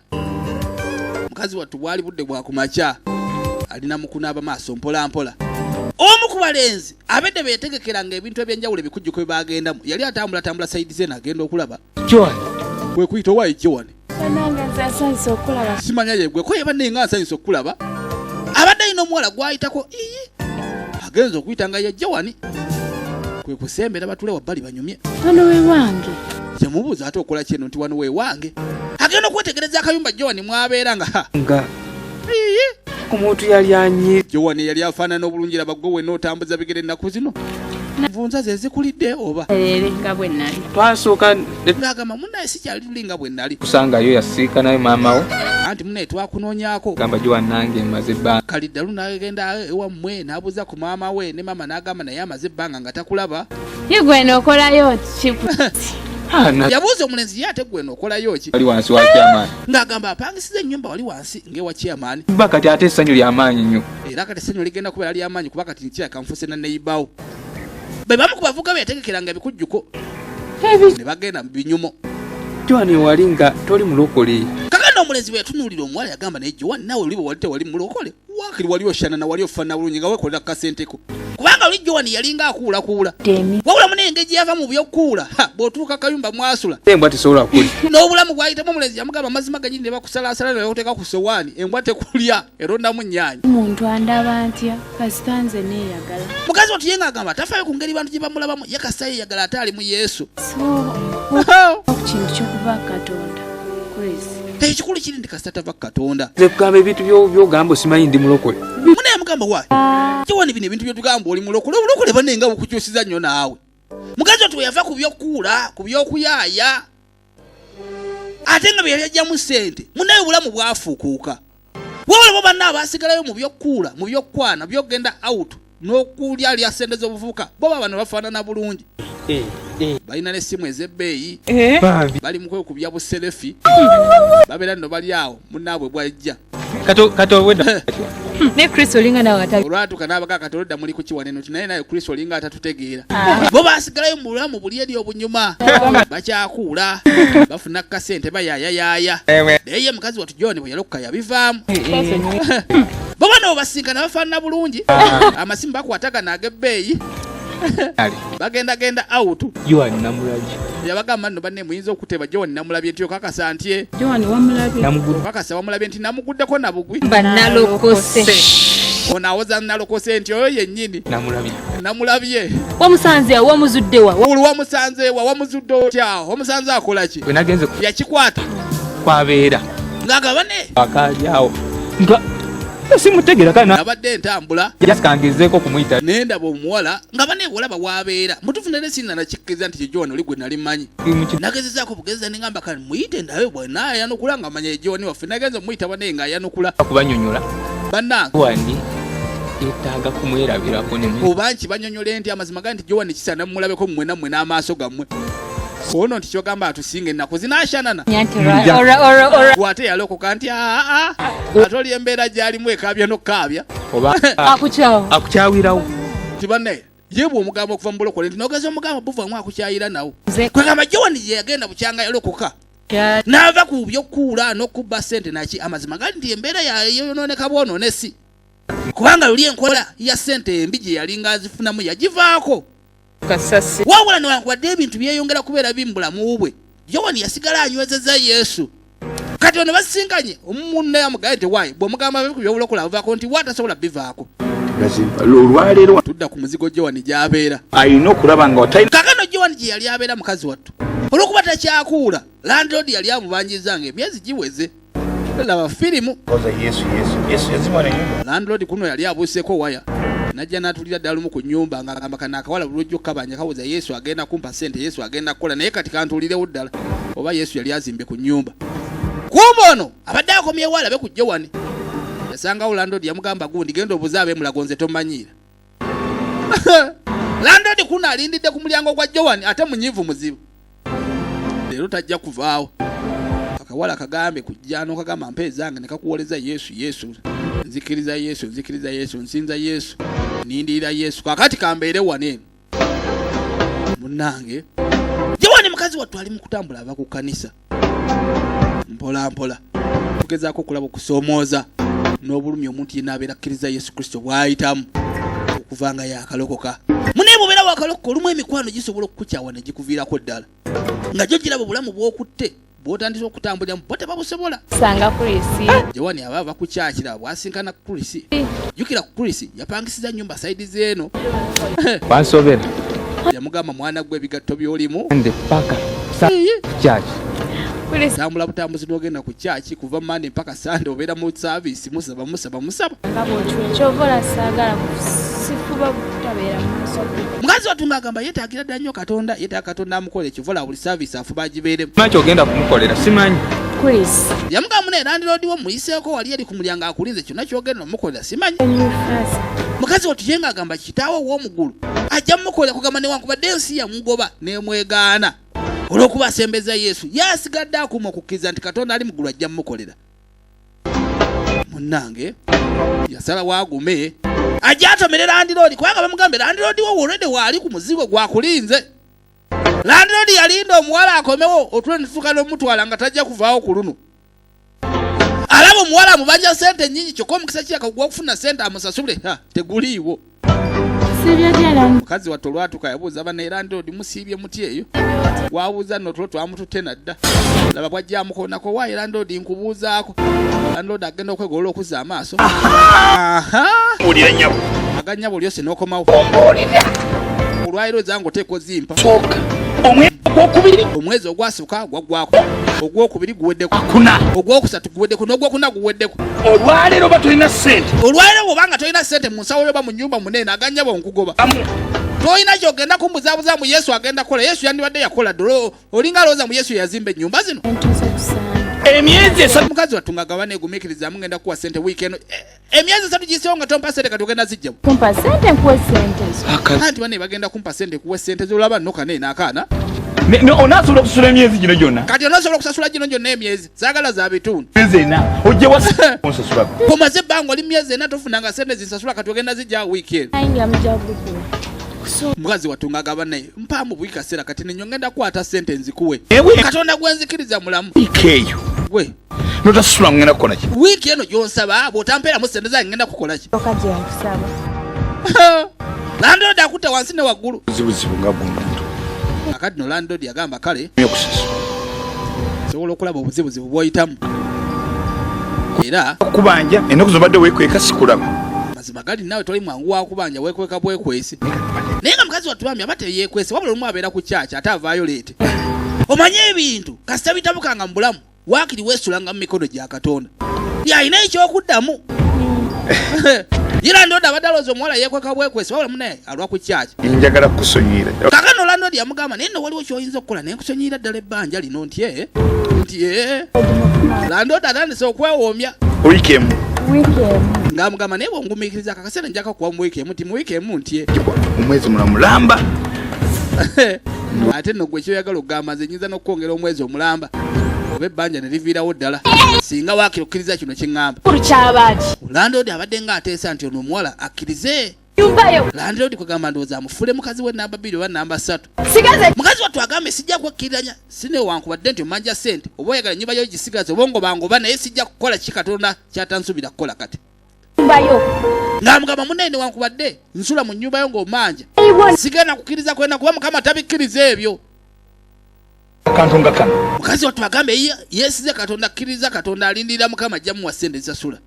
Mukazi wattu bwali budde bwa kumakya, alina mu kunaaba maaso mpola mpola. Omu ku balenzi abedde be yategekeranga ebintu ebyenjawulo, ebikujjuko bye bagendamu, yali atambulatambula side ze, naagenda okulaba Joan. Kwe kuyita, owaayi Jowani. Banange, nze nsanyusa okulaba. Simanya yegwe ko yabadde nga nsanyusa okukulaba. Abadde alina omuwala gwayitako iyi agenza okuyita nga ye Jowani, kwe kusembera batule wabbali banyumye. Wano we wange. Yamubuuza ate okola kyeno nti wano wewange. Agenda okwetegereza akayumba Jowani mwabeera nga ha Nga Iyi. ku muntu yali anyi. Jowani yali afaanana obulungi. Laba gwe wenna otambuza bigere ennaku zino, nvunza ze zikulidde oba? Ere nga bwe nali. Twasooka ne Ng'agamba, munnaye sikyali luli nga bwe nali. Kusangayo yasiikanayo maama wo. Anti munnaye twakunoonyaako. Gamba Joan nange mmaze ebbanga. Kaliddalu n'agenda ewammwe n'abuuza ku maama we, ne maama n'agamba naye amaze ebbanga nga takulaba. Ye gweno okolayo ki? Ah, na Yabuuza omulenzi, ye ate gweno okolayo ki? wali wansi wa chairman. Ng'agamba apangisiza ennyumba wali wansi ng'ewa chairman. Ba kati ate essanyu ly'amaanyi nnyo. Era kati essanyu ligenda kubeera ly'amaanyi kuba kati nkiraka nfuse na neighbour. Be bamu ku bavuga be yategekeranga ebikujjuko ne bagenda mu binyumo. Joan wali nga toli mulokole. Kakano omulenzi bwe yatunuulira omuwala yagamba, naye Joan naawe oli bwe wali tewali mulokole, waakiri wali oshanana, wali ofaanana bulungi nga weekolera ku kasenteko, kubanga oli Joan yalinga akuulakuula. Wabula muna engeri gye yava mu by'okukuula, ha, bw'otuuka kayumba mwasula Embwa tesobola kulya. N'obulamu bwayitamu omulenzi yamugamba amazima ganyini, ne bakusalaasala ne bakuteeka ku sowaani, embwa tekulya, erondamu nnyaanya. Omuntu andaba ntya kasita nze neeyagala. Mukazi watu ye ng'agamba tafaayo ku ngeri bantu gye bamulabamu, ye kasita yeeyagala ate ali mu Yesu. So ku kintu ky'okuva Katonda, Chris. Ekikulu kiri nti kasita tava ku Katonda. Nze kugamba ebintu by'ogamba osimanyi ndi mulokole. Muna yamugamba, waayi kiwani bino ebintu byotugamba oli mulokole, obulokole banne nga bukukyusiza nnyo naawe. Mukazi watu bwe yava ku by'okukuula, ku by'okuyaaya, ate nga bye yali ajjamu ssente, munaye obulamu bwafuukuuka. Wabula bo banna abasigalayo mu by'okukuula, mu by'okukwana, by'okugenda out n'okulya lya ssente z'obuvubuka, bo bano bafaanana bulungi, balina n'essimu ez'ebbeeyi. Bambi. Bali mu kwekubya bu selfie, babeera nno bali awo munnaabwe bwajja. Kato kato wedda. Ne Chris olinga nawe atali. Olwatuuka n'abaga kati oludda muli kukiwaneno nti naye naye Kristo olinga atatutegeera. Bo basigalayo mu bulamu buli eri obunyuma, bakyakuula, bafuna kasente, bayaayayaaya. Naye ye mukazi watu John bwe yalokoka yabivaamu. Bo bano basinkana bafaanana bulungi, amasimu bakwatagana ag'ebbeeyi, Ali. bagendagenda out. Joan namulabye. Yabagamba nno banne muyinza okuteba John namulabye nti okakasa nti Joan wamulabye? Namugudde. Okakasa wamulabye nti namuguddeko nabugwi. Banalokose. Ono awoza nalokose nti oyo yennyini. Namulabye. Namulabye. Wamusanze awo, wamuzudde wa? Olu wamusanze wa? Wamuzudde otya? Wamusanze akola ki? Bwe nagenze Yakikwata. kwabeera. Ng'agamba ne Akaali awo. Nga Simutegeera kana. Nabadde ntambula. Just kangezeeko kumuyita. Naye ndaba omuwala nga baneewolaba waabeera mutuufu, nale sinnanakikkiriza nti Joan oli gwe nali mmanyi. Nagezezaako bugezeza ne ngamba kale muyite ndabe bwenaayanukula nga manya Joan waffe. Nagenza omuyita banaye ng'ayanukula. Kubanyonyola. Bannange. Wani yetaaga kumwerabirako ne oba nkibanyonyole nti amazima gali nti Joan kisaana mumulabeko mmwe nammwe n'amaaso gammwe ono nti kyogamba atusinga ennaku zinaashanana. Ora ora ora. Bw'ate yalokoka nti aa, ate oli embeera gy'alimu ekaabya n'okukaabya. Oba Akukyawa. Akukyawirawo. Nti banne ye bw'omugamba okuva mu bulokole nti nogeza omugamba buvamu akukyayira nawo. Nze Kwegamba Joan ye yagenda bukyanga yalokoka n'ava ku byokkuula n'okubba ssente naki. Amazima gali nti embeera yayonooneka bwonoonesi kubanga luli enkola ya ssente embi gye yalinga azifunamu yagivaako. Kasasi. Wabula newankubadde ebintu byeyongera kubeera bimu bulamu bwe, Yowan yasigala anywezeza Yesu. Kati ono basisinkanye omumunne amugaye nti waayi bw'omugamba abe ku byobulokole abuvaako nti wa tasobola bivaako. Gazimpa olwaleero. Tudda ku muzigo Joan gy'abeera. Alina okulaba nga watalina. Kakano Joan gye yali abeera, mukazi wattu olw'okuba takyakuula, landlord yali amubanjiza nga emyezi giweze. Laba firimu. Koza Yesu, Yesu, Yesu yazimba nenyumba. Landlord kuno yali abuuseeko waya najja n'atulira ddala lumu ku nnyumba ng'agamba kano akawala bulujjo kabanja kawoza Yesu agenda kumpa ssente, Yesu agenda kukola, naye kati kantuulirewo ddala oba Yesu yali azimbye ku nnyumba. Kumba ono abadde akomyewo alabe ku Joan, yasangawo landlord yamugamba gundi genda obuze ab'emulago nze tomanyiira. Landlord kuno alindidde ku mulyango gwa Joan ate munyiivu muzibu leero tajja kuvaawo. Akawala kagambe kujja n'okagamba mpa ezange ne kakuwoleza Yesu, Yesu, nzikiriza Yesu, nzikiriza Yesu, nsinza Yesu, nindirira Yesu. Kakati kambeere wano eno munnange. Joan mukazi wattu ali mu kutambula ava ku kkanisa mpola mpola, tugezaako okulaba okusoomooza n'obulumi omuntu yenna abeera akkiriza Yesu Kristo bw'ayitamu okuva nga yakalokoka. Munaye bw'obeera wakalokoka olumu emikwano gisobola okukukyawa ne gikuviirako ddala nga gyo giraba obulamu bw'okutte bw'otandise okutambuliramu bo tebabusobola. Sanga Chris. Joan aba ava ku kyakira bw'asinkana Chris. Jjukira Chris yapangisiza nnyumba side zeeno. Wansobera. Yamugamba mwana gwe ebigatto by'olimu Nde paka church. Chris. Tambula butambuzi n'ogenda ku kyaki kuva Mande mpaka Sande obeera mu service musaba musaba musaba. Nga bw'okiwa kyova ola saagala sifuba kutabeera mu nsobi. Mukazi wattu ng'agamba yeetaagira ddala nnyo Katonda, yeetaaga Katonda amukola ekivola buli service afuba agibeeremu. Maki ogenda kumukolera simanyi. Chris. Yamugamba mune landlord wo muyiseeko wali eri ku mulyango akulinze kyonna kyogenda omukolera simanyi. Mukazi wattu ye ng'agamba kitaawe ow'omuggulu ajja mumukolera kugamba newankubadde ensi yamugoba n'emwegaana olw'okuba asembeza Yesu ye asigadde akuuma okukkiriza nti Katonda ali muggulu ajja mumukolera. Munnange yasalawo agume ajja atomere landlord kubanga bamugambe landlord wo olwedde waali ku muzigo gwakulinze. Landlord yalinda omuwala akomewo otule netutuuka n'omutwala nga tajja kuvaawo ku luno. Alaba omuwala amubanja sente nnyingi kyokka omukisa kiraka gw'okufuna sente amusasule ha teguliiwo. Mukazi wattu olwatuuka yabuuza bana landlord musiibye muti eyo wabuuza nno otulo twamututte nadda laba bwajja amukoonako waayi landlord nkubuuzaako. Landlord agenda okwegolola okuzza amaaso. Aha! Wulira nnyabo. Aganyabo olyose n'okomawo olwaliro zange oteeka ozimpa. Omwezi ogwokubiri. Omwezi ogwasooka gwaggwako, ogwokubiri guweddeko, Kuna. ogwokusatu guweddeko n'ogwokuna guweddeko. Olwaleero oba tolina ssente. Olwaliro bw'obanga tolina ssente mu nsawo yoba mu nnyumba munene aganyabo nkugoba. Tolina kyogenda kumbuzaabuza mu Yesu agenda kukola. Yesu yandibadde yakola dda olinga alowooza mu Yesu yazimba ennyumba zino. Emyezi 3. Mukazi wattu nga gaba neegumiikirizamu ngenda kuwa ssente wiiki eno. Emyezi 3 giyiseewo nga tompa ssente kati ogenda zijjamu. Kumpa sente nkuwe sente zo. Anti bane bagenda kumpa ssente kuwa ssente zolaba nno kaneeno akaana. Onaasobola okusasula emyezi gino gyonna? Kati onaasobola okusasula gino gyonna emyezi? Saagala za bitundu. Myezi 4 ojje wa onsasula. Omaze ebbanga oli myezi 4 tofunanga ssente zinsasula kati ogenda zijja wiiki eno. Ayingira mujja kukuwa. Mukazi wattu ng'agaba naye mpaamu buli kaseera kati nenyo ngenda kukwata ssente nzikuwe. Ewe. Katonda gwe nzikiriza mulamu. Wiiki eyo. Gwe. Notasasula ngenda kukola ki? Wiiki eno gy'onsaba bw'otampeeramu ssente zange ngenda kukola ki? Oka gye nkusaba. Landlord akutte wansi ne waggulu. Buzibuzibu nga bw'omuntu. Akati no landlord yagamba kale Okusasula. Sobola okulaba obuzibuzibu bw'oyitamu era Okubanja ennaku zobadde weekweka sikulaba. Mazima gali naawe toli mwangu wakubanja weekweka bwekwesi naye nga mukazi wattu bambi aba teyeekwese wabula olumu abeera ku kyaki ate avaayo leete. Omanye ebintu kasita bitabukanga mu bulamu waakiri weesulanga mu mikono gya Katonda yalina ekyokuddamu. Ye landlord abadde alowooza omuwala yeekweka bwekwesi, wabula munaye alwa ku kyaki. Njagala kukusonyiyira. Kakano landlord yamugamba, naye nno waliwo ky'oyinza okukola naye nkusonyiyira ddala ebbanja lino. Nti ee, nti ee. Landlord atandise okwewoomya. Wiiki emu. Wiiki emu. Ng'amugamba, naye bwongumiikiriza akakaseera njaka kuwa mu wiiki emu. Nti mu wiiki emu? Nti Omwezi mulamulamba. Ate nno gwe kyoyagala okugamba, nze nyinza n'okukwongera omwezi omulamba oba ebbanja ne liviirawo ddala, singa waakiri okkiriza kino kyeŋŋamba. Kulu kyabaaki. Landlord abadde ng'ateesa nti ono omuwala akkirize. Nyumbayo. Landlord kwegamba ndowooza amufuule mukazi we namba 2 oba namba 3. Sigaze. Mukazi wattu agambe, sijja kwekkiriranya sinewankubadde nti omanja sente, oba oyagala ennyumba yo gisigaze oba ngobangoba, naye sijja kukola ki Katonda kyatansuubira kukola kati. Nyumbayo. Ng'amugamba, munnaye, newankubadde nsula mu nnyumba yo ng'omanja, sigenda kukkiriza kwenda kuba Mukama tabikkiriza ebyo. Akantu nga kano. Mukazi wattu agambe yeesize Katonda, akkiriza Katonda, alindirira Mukama ajja muwa sente zisasula.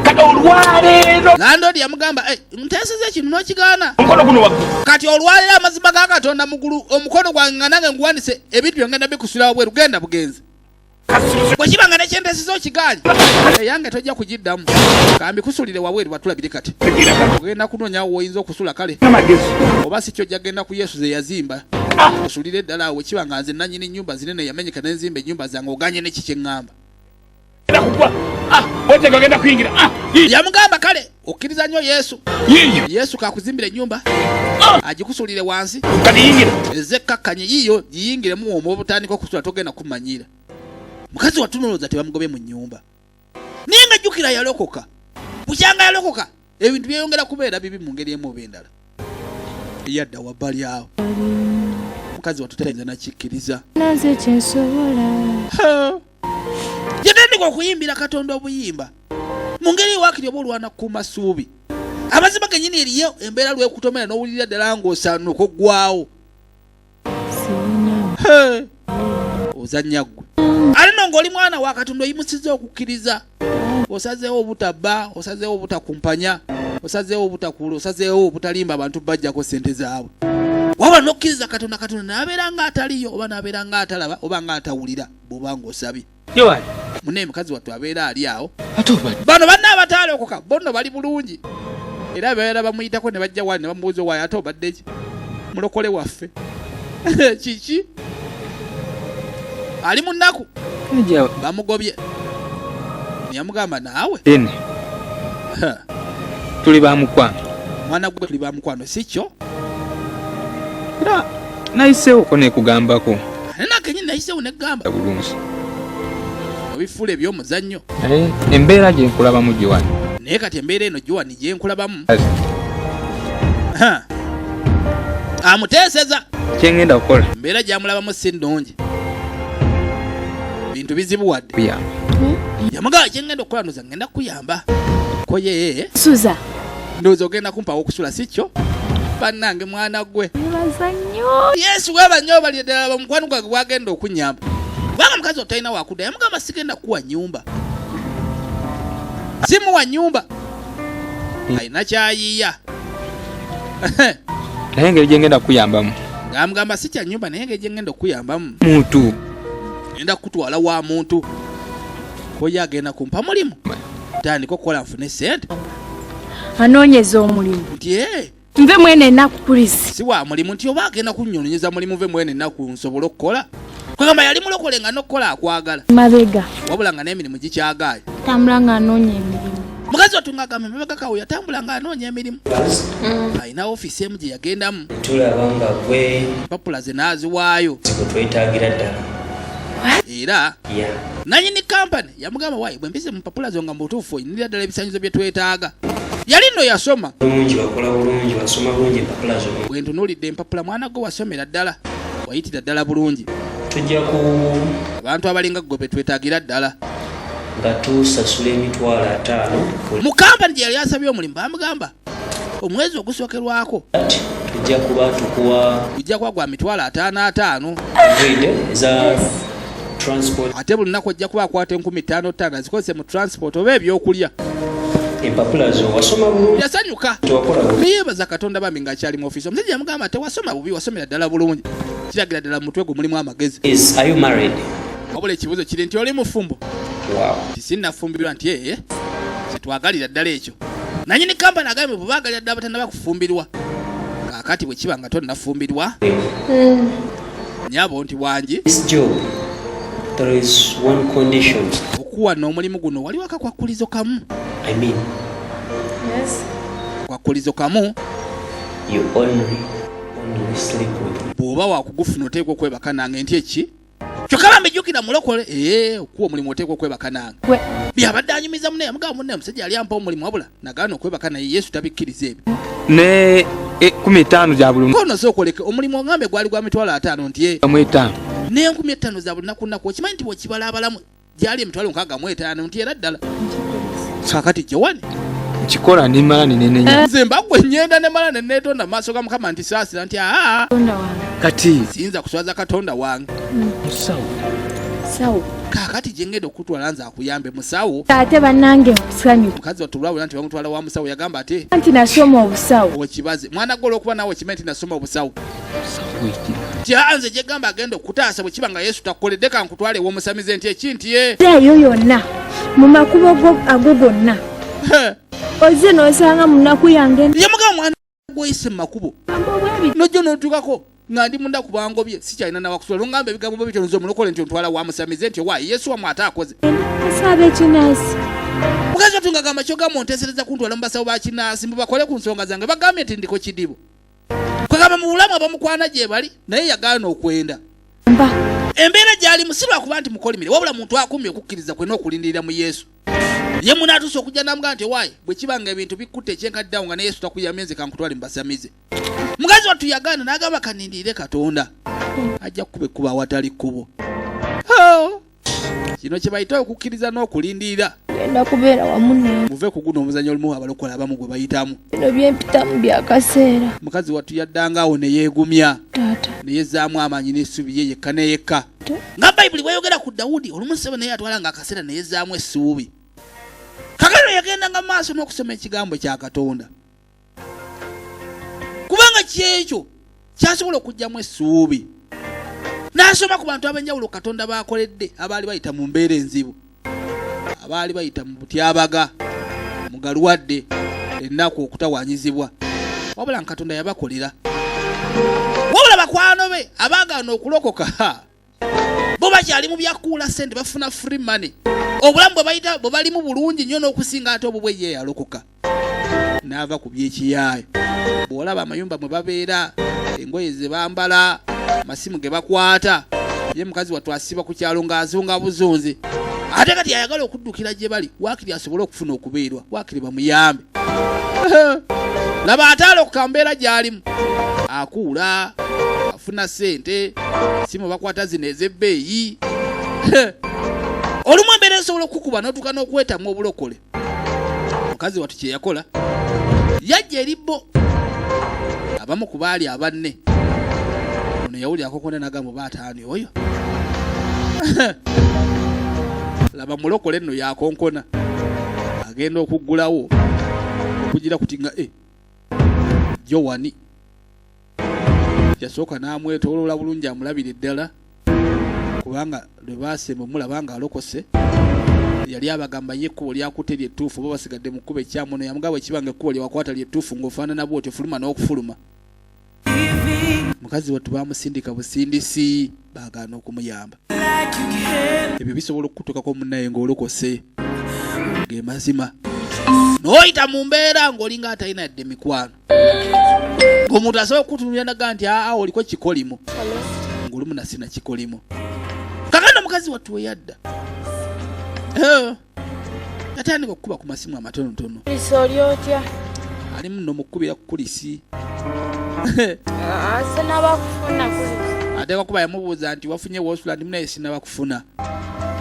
Kati olwaleero. Landlord yamugamba, "Eh, nteeseza ekintu n'okigaana." Omukono guno waggulu. Kati olwaleero amazima ga Katonda mugulu, omukono gwange nga nange nguwanise, ebintu byongenda bikusulawo bweru, genda bugenzi. Bwe kiba nga nekyentesiza okiganye, eyange tojja kugiddamu, kambikusulire wabweru batulabire. Kati ogenda kunoonyawo woyinza okusula, kale Amagezi. oba si kyo ojja genda ku Yesu ze yazimba osulire eddala awo. Kiba nga nze nanyini nyumba zinene yamenyeka nenzimba ennyumba zange, oganye neki kyeŋŋamba? Genda kugwa. Ah, otega ogenda kuyingira. Ah, yiiyo. Yamugamba, kale okkiriza nnyo Yesu. Yiiyo. Yesu kakuzimbira ennyumba agikusulire wansi. Kati yingira. Eze kakkanye yiyo, giyingiremu omwo obutandika okusula, togenda kumanyira. Mukazi watunolooza tebamugobye mu nnyumba, naye nga jjukira yalokoka. Bukyanga yalokoka, ebintu byeyongera kubeera bibi mu ngeri emu oba endala. Yadda wabbali awo, mukazi watu tayinza nakikkiriza. Nanze kyensobola. Yatandika okuyimbira Katonda obuyimba mu ngeri waakiri oba olwana kukuuma ssuubi. Amazima genyini, eriyo embeera lwekutomera n'owulirira ddala ng'osaanuka oggwawo. Sirina. Ozannya ggwe, ate no ng'oli mwana wa Katonda, oyimusiza okukkiriza, osazeewo obutabba, osazeewo obutakumpanya, osazeewo obutakuula, osazeewo obutalimba abantu bajjako sente zaabwe, waba n'okkiriza Katonda, Katonda n'abeera ng'ataliyo oba n'abeera ng'atalaba oba ng'atawulira bw'oba ng'osabye. Joan. Munnaye, mukazi wattu abeera ali awo. Ate obadde. Bano banna abataalokoka bo nno bali bulungi, era beera bamuyitako ne bajja wali ne bamubuuza, waayo ate obadde ki, mulokole waffe? Kiki, ali mu nnaku. Kajja. Bamugobye, yamugamba naawe. Ene. Tuli ba mukwano. Mwana gwe, tuli ba mukwano, si kyo? Era nayiseewoko nekugambako. Ate nakenyini nayiseewo negamba. Bulungi. Obifuula ebyomuzannyo. Naye embeera gye nkulabamu, Joan. Naye kati embeera eno, Joan, gye nkulabamu. Amuteeseza. Kyengenda kukola. Embeera gyamulabamu si nnungi, bintu bizibu wadde. Kuyamba. Yamugamba, kyengenda okukola, ndoza ngenda kukuyamba ko ye. Suza. Ndowooza ogenda kumpawo okusula, si kyo? Bannange, mwana gwe. Nebaza nnyo. Yesu weba nnyo, bali ddala bamukwano gwange gwagenda okunyamba, kubanga mukazi otalina wakudda. Yamugamba, sigenda kuwa nyumba, simuwa nyumba, alina kyayiiya. Naye engeri gye ngenda kukuyambamu. Ng'amugamba, si kya nyumba, naye engeri gye ngenda okukuyambamu, Muntu. ngenda kukutwala wa muntu koye agenda kumpa mulimu, tandika okukola nfune sente. Anoonyeza omulimu. Nti ee. Nve mwene ennaku, Chris. Si wa mulimu, nti oba agenda kunnyonyeza mulimu, ve mwene ennaku nsobole okukola. Kwegamba yali mulokole nga n'okukola akwagala. Mabega. Wabula nga n'emirimu gikyagaanye. Tambula ng'anoonya emirimu. Mukazi wattu ng'agamba emabega kawo yatambula ng'anoonya emirimu, alina ofiisi emu gye yagendamu. Tulaba nga gwe empapula ze n'aziwaayo. Gwe twetaagira ddala. Era ya nanyini kampani yamugamba, waayi bwe mpise mu mpapula zo nga mu butuufu oyinira ddala ebisanyizo bye twetaaga. Yali nno yasoma. Bulungi, wakola bulungi, wasoma bulungi empapula zo. Bwe ntunuulidde empapula, mwana gwe, wasomera ddala, wayitira ddala bulungi. Tujja ku Abantu abalinga ggwe be twetaagira ddala. Nga tusasula 50,000. Mu kampani gye yali asabye omulimu, bamugamba omwezi ogusookerwako Tujja kuba tukuwa gujja kuba gwa 550,000. Everyday eza transport. Ate buli lunaku ojja kuba akwata 5,000 azikozese mu transport oba ebyokulya. Empapula zo wasoma bulungi. Yasanyuka. Tewakola bubi. Neyeebaza Katonda bambi ng'akyali mu ofiisi. Omusajja yamugamba, tewasoma bubi, wasomera ddala bulungi, kiragira ddala mu mutwe gwe mulimu amagezi. Is are you married? Wabula ekibuuzo kiri nti oli mufumbo? Wow. Nti sinnafumbirwa. Nti ee, kitwagalira ddala ekyo. Nanyini kampani agambye bwe baagalira ddala batannaba kufumbirwa. Kaakati bwe kiba nga tonnafumbirwa, nyabo nti wangi. This job, there is one condition. Okuwa n'omulimu guno waliwo akakwakkulizo kamu. I mean, Yes. Akakwakkulizo kamu. You only, only sleep with me. Bw'oba wakugufuna oteekwa okwebaka nange nti eki kyokka bambi jjukira mulokole ee okuwa omulimu oteekwa okwebaka nange. Byabadde anyumiza munne, yamugamba munne omusajja yali ampa omulimu wabula nagaana okwebaka naye Yesu tabikkiriza ebyo. Ne 15 gya buli Kono sooka oleke omulimu oŋŋambe gwali gwa 500,000 nti ee. Mu etaano. N'e5,000 za buli nnaku nnaku okimanyi nti bw'okibala abalamu gyali 65,000 nti era ddala. Kaakati Joan. Nkikola nemala nenenenya. Nze mba gwe nnyenda nemala ne neetonda mu maaso ga Mukama nti saasira nti aa. Katonda wange. Kati. Siyinza kuswaza Katonda wange. Musawo. Musawo. Kaakati gye ngenda okukutwala nze akuyambe musawo. Ate bannange musanyufu. Mukazi wattu olwawulira nti bamutwala wa musawo yagamba ate. Anti nasoma obusawo. Okibaze. Mwana gwe olw'okuba naawe okimanyi nti nasoma obusawo. Nti aa nze gye gamba agenda okukutaasa bwe kiba nga Yesu takukoledde ka nkutwale ew'omusamize nti eki nti ye. Eyo yonna mu makubo go ago gonna. Ozze n'osanga mu nnaku yange. Ye mugamba mwana gwoyise mu makubo. N'ojja n'otuukako nga ndi munda ku bangobye sikyalina nawakusula lungamba ebigambo bwe bityo nze omulokole nti ontwala wa musamize nti owaaye Yesu wamwe ate akoze. Asaba ekinaasi. Mukazi wattu ng'agamba ky'ogamba onteesereza kuntwala mu basawo ba kinaasi mbu bakole ku nsonga zange bagambye nti ndiko kidibo. Kwegamba mu bulamu abamukwana gye bali naye yagaana okwenda. Embeera gy'alimu si lwakuba nti mukolimire wabula muntu akumye okukkiriza kwe n'okulindirira mu Yesu. Ye munaatuusa okujja n'amugamba nti owaaye bwe kiba nga ebintu bikkutte ekyenkadde awo nga ne Yesu takuyambye nze kankutwale mu basamize. Mukazi wattu yagaana n'agamba kanindirire Katonda ajja kukuba ekkubo awatali kkubo. Kino kye bayita okukkiriza n'okulindirira. Ngenda kubeera wamu naye. Muve ku guno omuzannyo olumu abalokole abamu gwe bayitamu. Bino bye mpitamu bya kaseera. Mukazi wattu yaddanga awo ne yeegumya. Taata. Ne yezzaamu amaanyi n'essuubi ye yekka ne yekka. Nga Bayibuli bw'eyogera ku Dawudi, olumu ssebo naye yatwalanga akaseera ne yezzaamu essuubi. Kakano yagendanga mu maaso n'okusoma ekigambo kya Katonda. Kubanga ky'ekyo kyasobola okuggyamu essuubi. N'asoma ku bantu ab'enjawulo Katonda b'akoledde abaali bayita mu mbeera enzibu, abaali bayita mu butyabaga, mu galwadde, ennaku, okutawaanyizibwa, wabula nga Katonda yabakolera. Wabula bakwano be abaagaana okulokoka bo bakyali mu byakuula ssente, bafuna free money. Obulamu bwe bayita bwe balimu bulungi nnyo n'okusinga ate obubwe ye yalokoka n'ava ku by'ekiyaayo. Bw'olaba amayumba mwe babeera, engoye ze bambala, amasimu ge bakwata, ye mukazi wattu asiba ku kyalo ng'azunga buzunzi. Ate kati ayagala okuddukira gye bali waakiri asobole okufuna okubeerwa, waakiri bamuyambe. Laba ate alokoka mbeera gy'alimu, akuula, afuna ssente, simu bakwata zino ez'ebbeeyi. Olumu embeera esobola okukukuba n'otuuka n'okwetamwa obulokole. Mukazi wattu kye yakola, yajja eri bo abamu ku baali abanne. Ono yawulira akokonda n'agamba oba ataani oyo. Laba mulokole nno yakonkona, agenda okuggulawo okugira kuti nga Jowani yasooka n'amwetooloola bulungi amulabire ddala, kubanga lwe baasemba omulaba ng'alokose yali abagamba ye ekkubo lyakutte lyettuufu, oba basigadde mu kkubo ekyamu. Ono yamugamba bwe kiba nga ekkubo lye wakwata lyettuufu ng'ofaanana bw'otyo fuluma n'okufuluma. Mukazi wattu baamusindika busindisi, baagaana okumuyamba. Ebyo bisobola okukutuukako munnaye ng'olokose, ge mazima. N'oyita mu mbeera ng'olinga atalina yadde mikwano, ng'omuntu asobola okukutunulira naga nti aa oliko kikolimo, ng'olumu nasina kikolimo. Kakano mukazi wattu we yadda yatandika okukuba ku masimu amatonotono. Oli otya? Ali muno mu kkubira ku kulisi. Sinaba kufuna kulisi. Ateekwa kuba yamubuuza nti wafunye w'osula, ndi munaye sinaba kufuna.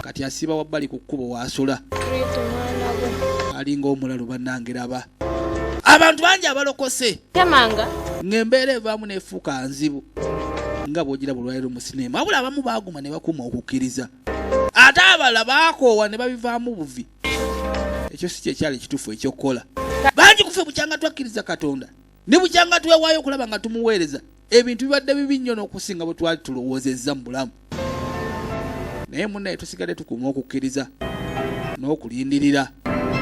Kati asiiba wabbali ku kkubo w'asula. Alinga omulalu bannange laba. Abantu bangi abalokose. Temanga. Ng'embeera evaamu n'efuuka nzibu nga bw'ogiraba olwaleero mu sineema. Wabula abamu baaguma ne bakuuma okukkiriza. Ate abalala baakoowa ne babivaamu buvi. Ekyo si kye kyali ekituufu eky'okukola. Bangi ku ffe bukyanga twakkiriza Katonda ne bukyanga twewaayo okulaba nga tumuweereza, ebintu bibadde bibi nnyo n'okusinga bwe twali tulowoozezza mu bulamu. Naye munnaye tusigadde tukuuma okukkiriza n'okulindirira.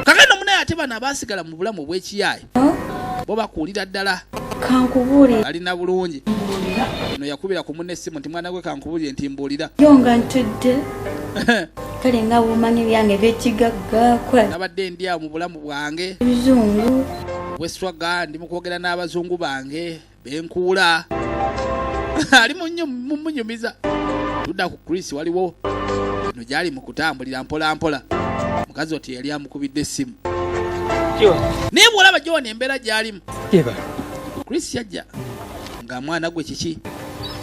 Kakano munnaye ate bano abaasigala mu bulamu obw'ekiyaayi bo bakuulira ddala. Kankubuulire. Balina bulungi. Ono yakubira ku munne essimu nti mwana gwe kankubuulire nti mbuulira. Yo nga ntudde. Kale nga bw'omanyi ebyange eby'ekigagga kola Nabadde ndi awo mu bulamu bwange ebizungu. Obweswaga, ndi mu kwogera n'abazungu bange benkuula. Ali mumunyumiza. Tudda ku Chris, waliwo eno gyali mu kutambulira mpola mpola. Mukazi oti yali amukubidde essimu, naye bw'olaba Joan embeera gy'alimu. Yeba. Chris yajja nga mwana gwe kiki?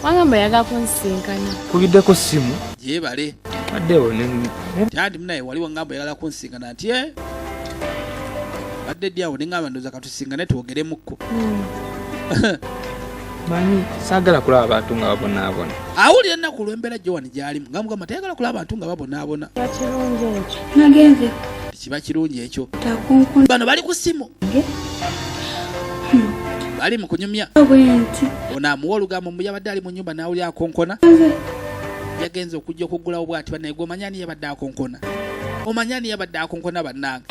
Wangamba oyagala kunsinkana. Kubiddeko ssimu. Gyebale. Baddewo ne Tandi munaye wali wangamba oyagala kunsinkana nti e badde ddi awo neŋŋamba ndowooza katusingane twogeremukko. Manyi saagala kulaba bantu nga babonaabona. Awulira ennaku olw'embeera Joan gy'alimu, nga mugamba tayagala kulaba bantu nga babonaabona. Kirungi ekyo. Nagenze Kiba kirungi ekyo. takunkun Bano bali ku ssimu, bali mu kunyumya. Bwe nti. Ono amuwa olugambo mbu yabadde ali mu nyumba n'awulira akonkona. Yagenza okujja okuggulawo bw'ati, bannaye gwe omanya ani yabadde akonkona? Omanya ani yabadde akonkona, bannange?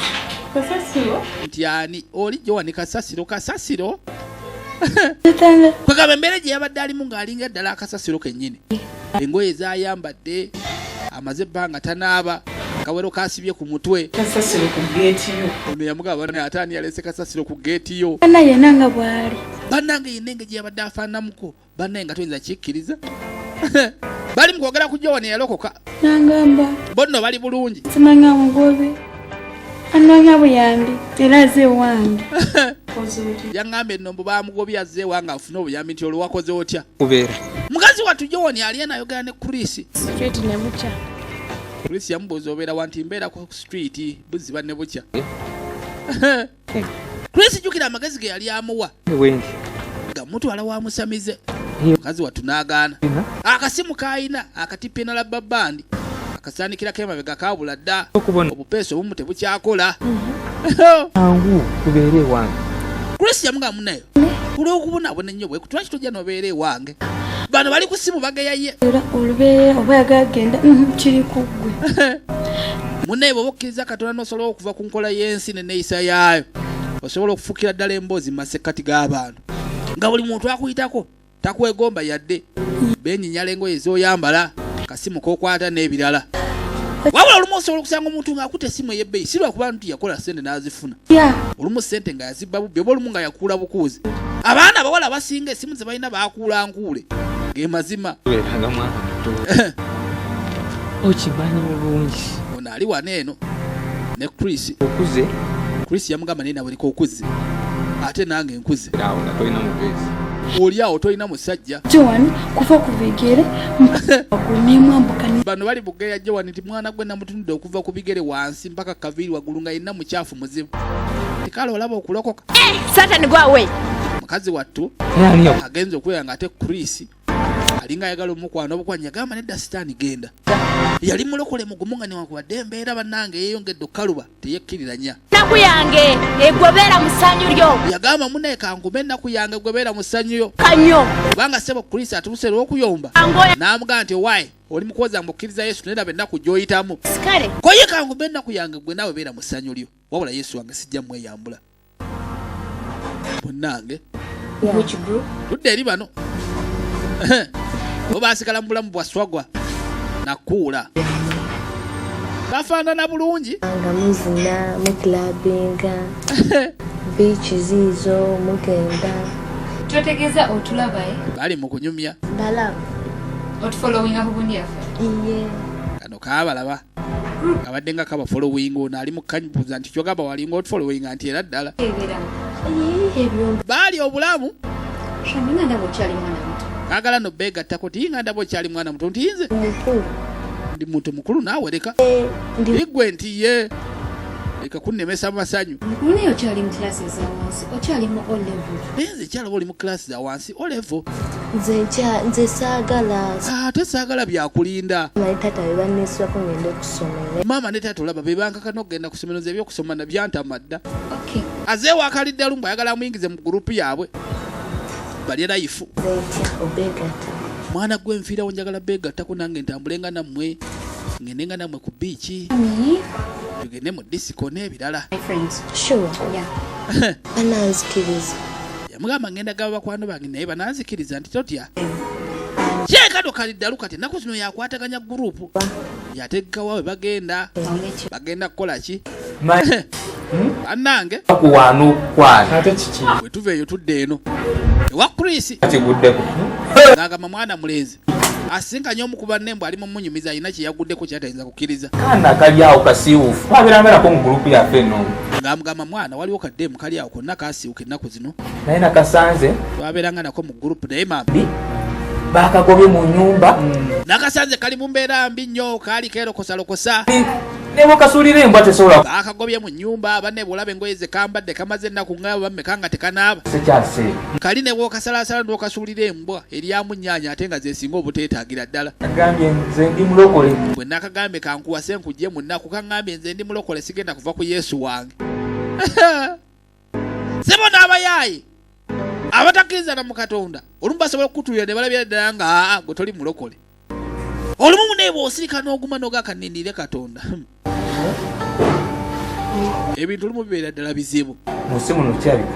Kasasiro. Nti ani oli? Joan kasasiro, kasasiro. Tatanga. Kwegamba embeera gye yabadde alimu ng'alinga ddala akasasiro kennyini, engoye z'ayambadde amaze ebbanga tanaaba, akawero kasibye ku mutwe. Kasasiro ku geeti yo. Ono yamugamba, "Bana, ate ani yalese kasasiro ku geeti yo?" Bana yenna nga bw'ali. Bannange yenna engeri gye yabadde afaananamuko, bannaye nga toyinza kikkiriza. Bali mu kwogera ku Joan eyalokoka. Nangamba Bo nno bali bulungi. Simanya mugobe anoonya buyambi era aze ewange. Yaŋŋamba ennombo bamugobye, azze ewange afune obuyambi. Nti olwo wakoze otya? Kubeera. Mukazi wattu Joan ali eno ayogera ne Chris. Street ne bukya. Chris yamubuuza, "Obeera wa?" Nti mbeera ku street buziba ne bukya. Chris jjukira amagezi ge yali amuwa Bwendi. nga mutwala wa musamize. Mukazi wattu n'agaana. Akasimu k'ayina akatipina la babandi akasaanikirako emabega kabula dda. Okubona. Obupeesa obumu tebukyakola. Angu tubeere ewange. Chris yamugamba, "Munayo olw'okubonaabona ennyo bwe lwaki tojja n'obeera ewange?" Bano bali ku ssimu bageyaye. Era olubeerera oba yagala genda, kiri ku ggwe. Munnaye bw'oba okkiriza Katonda n'osobola okuva ku nkola y'ensi neneeyisa yaayo, osobola okufukira ddala emboozi mu masekkati g'abantu nga buli muntu akuyitako takwegomba yadde benyinyala engoye z'oyambala, kasimu k'okwata n'ebirala. Wabula olumu osobola okusanga omuntu ng'akuta essimu ey'ebbeeyi si lwakuba nti yakola ssente n'azifuna, olumu ssente nga yazibba bubbi oba olumu nga yakuula bukuuzi. Abaana abawala abasinga essimu ze balina baakuula nkuule, ge mazima. Tubeeranga mwana muto. Okimanyi bulungi. Ono ali wano eno ne Chris. Okuze. Chris yamugamba, "Naye nawe leka okuze, ate nange nkuze." Awo nga tolina mubeezi. Oli awo tolina musajja. Joan kuva ku bigere waggulu nemwambuka. Bano bali bugeya Joan nti mwana gwe namutunudde okuva ku bigere wansi mpaka kaviiri waggulu nga yenna mukyafu muzibu. Tikale olaba okulokoka. Satan, go away. Mukazi wattu Naye ani agenza okubeera nga ate Chris alinga ayagala omukwano obukwanya. Yagamba, "Nedda, sitaani genda." Yali mulokole mugumu nga newankubadde embeera bannange yeeyongedde okukaluba teyekkiriranya. Ennaku yange egwebeera mu ssanyu lyo. Yagamba, "Munaye kangume ennaku yange, gwebeera mu ssanyu yo." Kanyo. Kubanga ssebo Chris atuuse olw'okuyomba Angoya. n'amugamba nti, "Owaaye oli mukuwoza mbukkiriza Yesu, naye laba ennaku gy'oyitamu." Kale. Koye kangume ennaku yange, gwe naawe beera mu ssanyu lyo, wabula Yesu wange sijja mweyambula munnange. Which group? Tudde eri bano bo basigala mu bulamu bwa swagwa nakuula, bafaanana bulungi. Nga muzina, muclubinga, beach ziizo mugenda. Totegeeza otulaba, eh? Bali mu kunyumya. Balaba. Otufollowinga ku gundi yaffe. Iye. Kano kaabalaba kabadde nga kabafollowinga. Ono ali mu kanyubuuza nti kyogamba walinga otufollowinga? Nti era ddala. Ebera. Ebyo. Baali obulamu. Shami, nga ndaba okyali mwana muto. Kaagala no beegattako ti nga ndaba okyali mwana muto. Nti nze Mukulu. ndi muntu mukulu naawe, leka Ndi igwe. Nti ye leka kunnemesa masanyu. Mukulu naye okyali mu kilasi eza wansi, okyali mu O level. Naye nze kyalaba oli mu kilasi za wansi, O level. Nze nkya nze saagala. Ate saagala byakulinda. Mama ne taata be banneesibako ngende ku ssomero. Maama ne taata olaba be bankaka n'okugenda ku ssomero, nze ebyokusoma nabyantama dda. Okay. Azeewo akalidde lumu ayagala amuyingize mu gurupu yaabwe balye life. Nze ntya obeegatta. Mwana gwe nfiirawo, njagala beegattako nange ntambule nga nammwe, ngende nga nammwe ku beach. Mami, Tugende mu disiko n'ebirala. My friends. Sure. Yeah. Bananzikiriza. Yamugamba ngenda gaba bakwano bange naye bananzikiriza nti totya. Kyekano kali ddalu kati ennaku zino yakwataganya gurupu yategekawa we bagenda bagenda kukola ki bannange. Bakuwaana okukwana. Ate kiki? Bwe tuva eyo tudda eno ewa Chris. Kiguddeko. Ng'agamba mwana mulenzi asinkanye omu ku banne mbu ali mumunyumiza alina kye yaguddeko kyatayinza kukkiriza. Kaana kali awo kasiiwuufu. Babeera nako mu gurupu yaffe eno. Ng'amugamba mwana waliwo kaddeemu kali awo konna kasiiwuka ennaku zino. Naye nakasanze. Twabeeranga nako mu gurupu naye maama. Bakagobye mu nnyumba. Nakasanze kali mu mbeera mbi nnyo kaali keerokosalokosa. Ne bw'okasuulira embwa tesobola. Bakagobye mu nnyumba banne bw'olaba engoye ze kambadde kamaze ennaku nga bammeka nga tekanaaba. Sikyase. Kali ne bw'okasalasala n'okasuulira embwa eryamu nnyaanya ate nga zesinga obuteetaagira ddala. Agambye nze ndi mulokole. Bwe nakagambye kankuwase nkujje mu nnaku kaŋŋambye nze ndi mulokole sigenda kuva ku Yesu wange. Sebo n'abayaaye abatakkiriza na mu Katonda olumu basobola okukutuulira ne balabira ddala nga aa gwe toli mulokole. Olumu munaye bw'osirika n'oguma n'ogakanninire Katonda. Ebintu olumu bibeera ddala bizibu. Mu nsi muno kirabika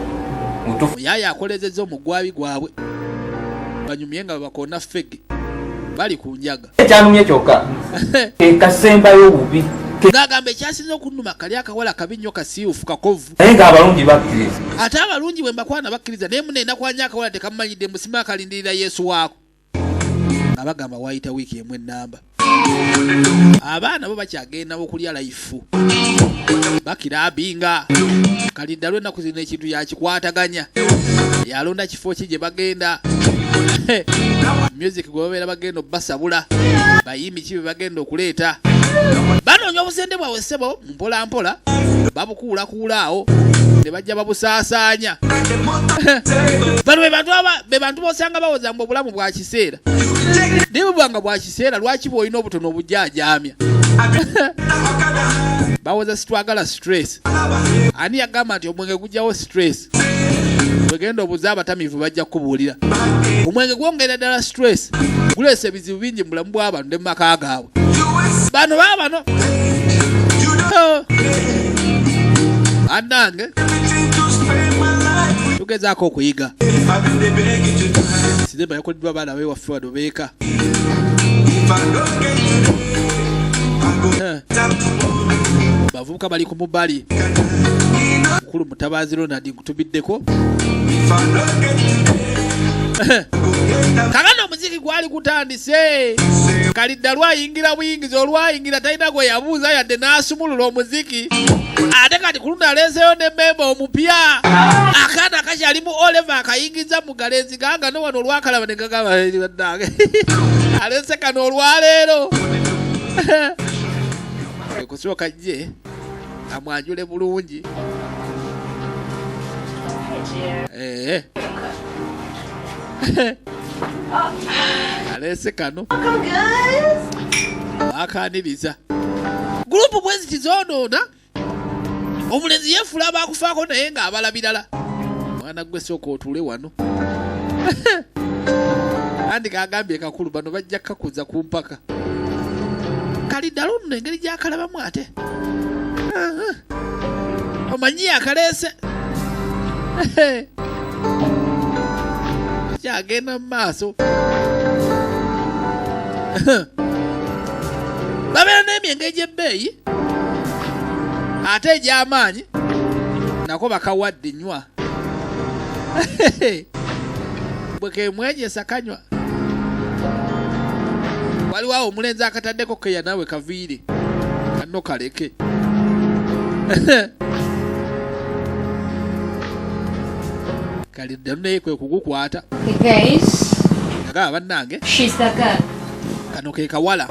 mutuufu. Muyaaye akolezezza omugwabi gwabwe banyumye nga bakoona ffege bali ku njaga. Ekyanumye kyokka ke kasembayo obubi. Ng'agamba ekyasinze okunnuma kali akawala kabi nnyo kasiiwufu kakovu. Naye ng'abalungi bakkiriza. Ate abalungi bwe mbakwana bakkiriza naye mune nakwanya akawala tekamumanyidde musima akalindirira Yesu waako. Nga bagamba waayita wiiki emu ennamba. Abaana bo bakyagenda okulya layifu. Bakira abinga. Kalidda lw'ennaku zino ekintu yakikwataganya. Yalonda kifo ki gye bagenda. Music gwe babeera bagenda obbasabula. Bayimbi ki be bagenda okuleeta. Banoonya obusente bwabwe ssebo mpola mpola babukuulakuula awo ne bajja babusaasaanya. Bano be bantu b'osanga bawoza mbu obulamu bwa kiseera. Naye bwe buba nga bwa kiseera lwaki bw'olina obutono obujaajaamya? Bawoza sitwagala stress. Ani yagamba nti omwenge gujjawo stress? Bwegenda obuze abatamiivu bajja kukubuulira. Omwenge gwongera ddala stress. Guleese ebizibu bingi mu bulamu bw'abantu ne mu maka gaabwe. Bano baabano. Bannange tugezaako okuyiga. Sinema yakoleddwa abaana b'ewaffe wano beeka. Bavubuka bali ku mubali. Mukulu Mutabaazi Ronald nkutumiddeko. Kakano omuziki gwali gutandise. Kalidda lwayingira buyingizi olwayingira talina gwe yabuuza yadde n'asumulula omuziki. Ate kati ku luno aleeseeyo ne memba omupya. Akaana akakyalimu Oliver akayingiza mu galenzi ganga no wano olwakalaba ne gagamba bannange. Aleese kano olwaleero. Okusooka jje amwanjule bulungi. Aleese kano. Akaniriza. Gurupu bwe ziti zoonoona. Omulenzi yeefuula abaakufaako naye ng'abala birala. Mwana gwe sooka otuule wano. Andi kagambye kakulu bano bajja kukakuza ku mpaka. Kali ddala nno engeri gy'akalabamu ate. Omanyi akaleese. Kyagenda mu maaso. Babeera n'emyenge egy'ebbeeyi ate egy'amaanyi nako bakawadde nywa. Bwe kemwenyesa kanywa. Waliwo awo omulenzi akataddeko keya naawe kaviire kano kaleke. Kali ddalu naye kwe kugukwata. Guys, Yagamba bannange. She's the girl. Kano ke kawala.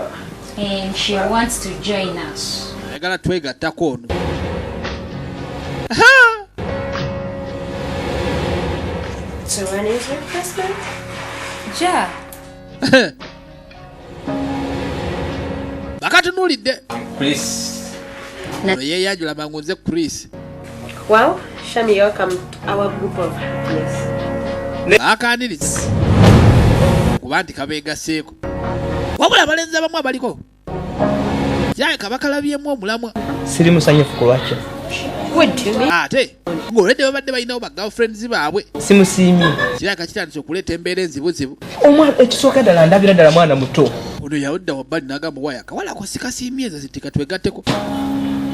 And she wants to join us. Ayagala twegattako ono. So when is your christmas? Ja. Bakatunuulidde. Chris. Ono yeeyanjula mangu nze Chris. Well, Shami, welcome to our group of happiness. Baakaaniriza kuba nti kabeegasseeko. Wabula abalenzi abamu abaliko Kirabika bakalabyemu omulamwa. Siri musanyufu ku lwakyo. Ate ng'olwedde babadde balinawo ba girlfriends baabwe. Simusiimye. Kirabika kitandise okuleeta embeera enzibuzibu. Omwana ekisooka ddala ndabira ddala mwana muto. Ono yawudda wabbali n'agamba waya akawala ako sikasiimye nze nti katwegatteko.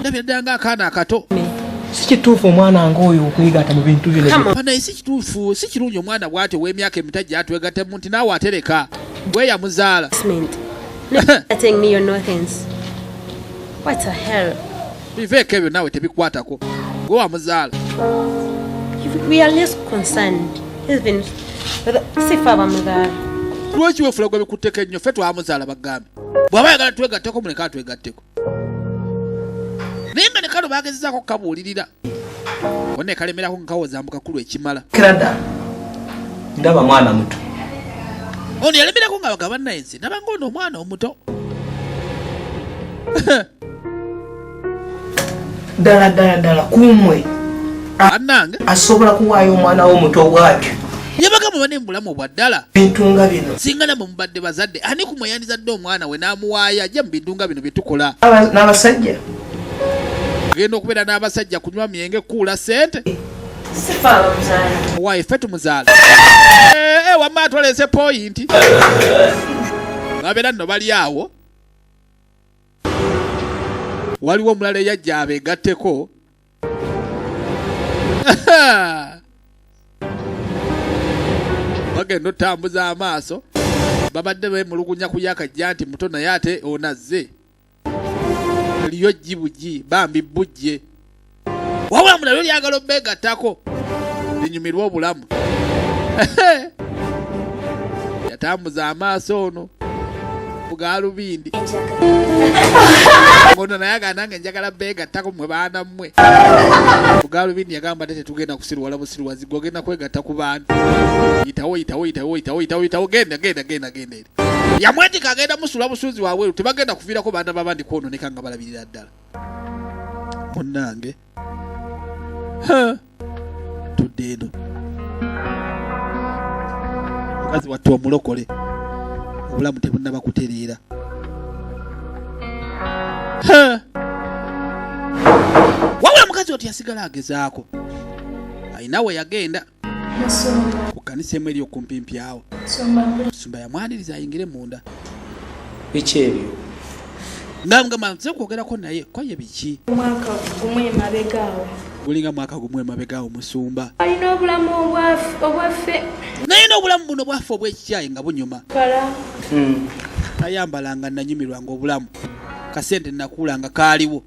Ndabira ddala ng'akaana akato. Si kituufu omwana ng'oyo okwegatta mu bintu bino. Banaye si kituufu, si kirungi omwana bw'atyo ow'emyaka emitajja atwegattemu nti naawe atereka. Gwe yamuzaala. Biveeko ebyo naawe tebikwatako. Gwe wamuzaala. Lwaki weefula gwe bikutteko ennyo? Ffe twamuzaala bagambe. Bw'aba ayagala twegatteko muleke atwegatteko. Naye nga ne kano bagezezaako okukabuulirira. Konna kalemerako nga kawoza mbu kakulu ekimala. Kirada ndaba mwana muto. Ono yalemerako nga bagamba naye nze ndaba ng'ono omwana omuto. Ddala ddala ddala kumwe. Bannange. Asobola kuwaayo omwana we omuto bw'atyo. Yabagamba bane mu bulamu obwa ddala. Bintu nga bino. Singa namwe mubadde bazadde, ani ku mmwe yandizadde omwana we n'amuwaayo ajje mu bintu nga bino bye tukola? N'abasajja. Ogenda okubeera n'abasajja kunywa myenge kukuula ssente? Waayo ffe tumuzaala. Wamma atwaleese poyinti. Babeera nno bali awo. Waliwo omulala eyajja abeegatteko. Bagenda otambuza amaaso. Babadde beemulugunya ku yakajja nti muto naye ate ono azze. Liyo ggi bambi bujje. Wabula mulala lyagala obbeegattako. Linyumirwa obulamu. Yatambuza amaaso ono. Bugaalubindi. Ono naye agamba nange njagala beegattako mmwe baana mmwe. Bugaalubindi yagamba ate tetugenda kusiruwala busiruwazi gwe ogenda kwegatta ku baana. Yitawo yitawo yitawo yitawo yitawo yitawo genda genda genda genda eri. Yamwetika agenda musula busuuzi waabweru tebagenda kuviirako baana b'abandi kwonooneka nga balabirira ddala. Munnange. Tudde eno. Mukazi wattu omulokole. Obulamu tebunnaba kutereera. Wabula mukazi wattu yasigala agezaako. Alina we yagenda. Ku kkanisa emu eri okumpimpi awo. Musumba yamwaniriza ayingire munda. Biki ebyo? Ngamba nze okwogerako naye ko ye biki? Omwaka gumu emabega awo. Gulinga mwaka gumu emabega awo musumba. Alina obulamu obwaffe. Naye n'obulamu buno bwaffe obw'ekikyayi nga bunyuma. Tayambalanga nanyumirwanga obulamu. Kasente nakuulanga kaaliwo.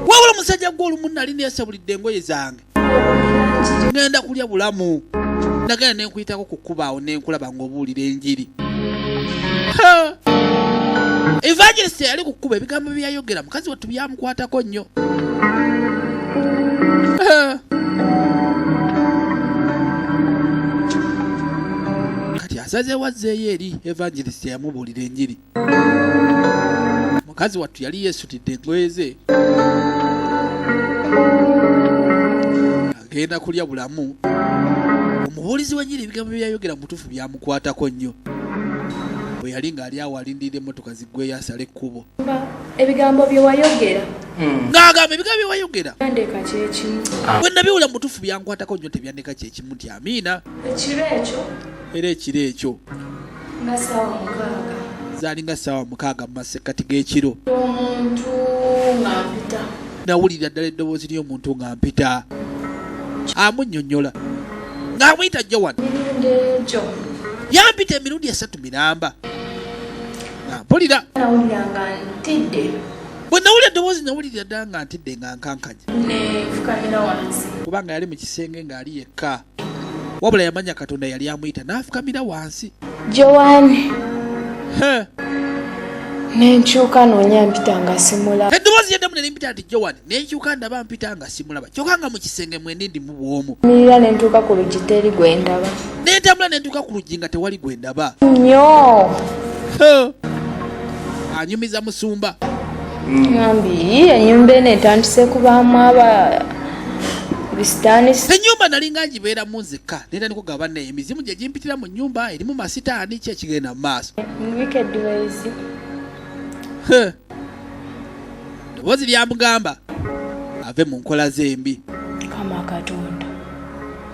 Wabula omusajja gwe olumu nali neesabulidde engoye zange. Ngenda kulya bulamu. Nagenda ne nkuyitako ku kkubo awo ne nkulaba ng'obuulira enjiri. Evangelist yali ku kkubo ebigambo bye yayogera mukazi wattu byamukwatako nnyo. Kati asazeewo azzeeyo eri evangelist yamubuulira enjiri. Mukazi wattu yali yeesutidde engoye ze. Agenda kulya bulamu. Omubuulizi w'enjiri ebigambo bye yayogera mu butuufu byamukwatako nnyo. Bwe yali ng'ali awo alindirira emmotoka ziggweyo asale ekkubo. Ebigambo bye wayogera. Ng'agamba ebigambo bye wayogera. Byandeka kyekimu. Bwe nabiwulira mu butuufu byankwatako nnyo tebyandeka kyekimu nti amiina. Ekiro ekyo. Era ekiro ekyo. Nga ssaawa 6. Zaalinga ssaawa 6 mu masekkati g'ekiro. Omuntu nga mpita. Nawulira ddala eddoboozi ly'omuntu nga mpita. Amunnyonnyola. Ng'amuyita Joan. Emirundi egyo. Yampita emirundi 3 miramba. Nga mpulira. Nawulira nga ntidde. Bwe nawulira eddoboozi nawulira ddala nga ntidde nga nkankanye. Neefukamira wansi. Kubanga yali mu kisenge ng'ali yekka. Wabula yamanya Katonda yali amuyita n'afukamira wansi. Joan. Nenkyuka noonya mpita nga simulaba. Eddoboozi yaddamu ne limpita nti Joan. Nenkyuka ndaba mpita nga simulaba. Kyokka nga mu kisenge mwendi ndi mu bw'omu. Mmirira ne ntuuka ku luggi teri gwe ndaba. Ne ntambula ne ntuuka ku luggi nga tewali gwe ndaba. Nnyo. Anyumiza musumba. Ngambi ennyumba eno etandise kubaamu aba Bisitaani. Ennyumba nalinga ngibeeramu nzekka, nera nikugaba naye emizimu gye gimpitira mu nnyumba erimu masitaani. Ki ekigenda mu maaso? Wicked ways. Ddoboozi lyamugamba ave mu nkola ze embi. Kama Katonda.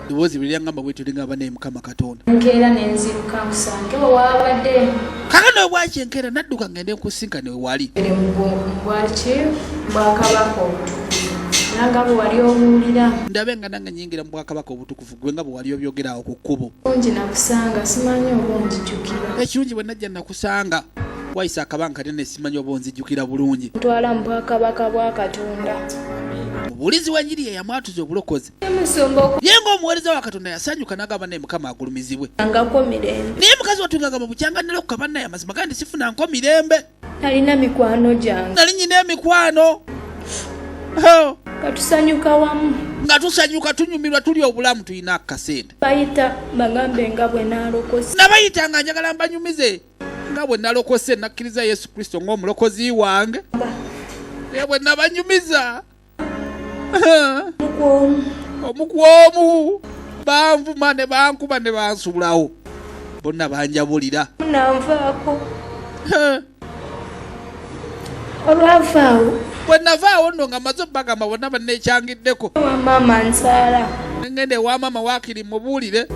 Ddoboozi bwe lyangamba bwetyo, lingamba naye Mukama Katonda. Nkeera nenziruka nkusange bwe wabadde. Kakano bwaki enkeera nadduka ngende nkusinkane we wali. Ere mu bwaki bwakabaka obutukuvu era nga bwe wali obuwulira. Ndabe nga nange nyingira mu bwakabaka obutukuvu gwe nga bwe wali obyogera awo ku kkubo. Bungi nakusanga, simanyi oba onzijukira. Ekirungi bwe najja nakusanga wayisa akabanga kanene, simanyi oba onzijjukira bulungi. Ntwala mu bwakabaka bwa Katonda. Mubuulizi w'enjiri ye yamwatuza obulokozi. Musumba. Ye ng'omuweereza wa Katonda yasanyuka n'agamba naye Mukama agulumizibwe. Okungako mirembe. Naye mukazi wattu ng'agamba bukyanga nalokoka, bannaye amazima gandi sifunanko mirembe. Nalina mikwano gyange. Nali nyina emikwano. Oh, nga tusanyuka wamu. Nga tusanyuka, tunyumirwa, tuli obulamu, tulina akasente. Bayita bagambe nga bwe naalokose. Nabayita nga njagala mbanyumize nga bwe nalokose, nakkiriza Yesu Kristo ng'omulokozi wange, naye bwe nabanyumiza Mukwomu. Omu ku omu banvuma ne bankuba ne bansuulawo, bonna banjabulira. Nanvaako. Olwavaawo. Bwe navaawo nno nga maze obbagamba bonna banneekyangiddeko. Wa maama nsaala. Ngende ewa maama waakiri mubuulire.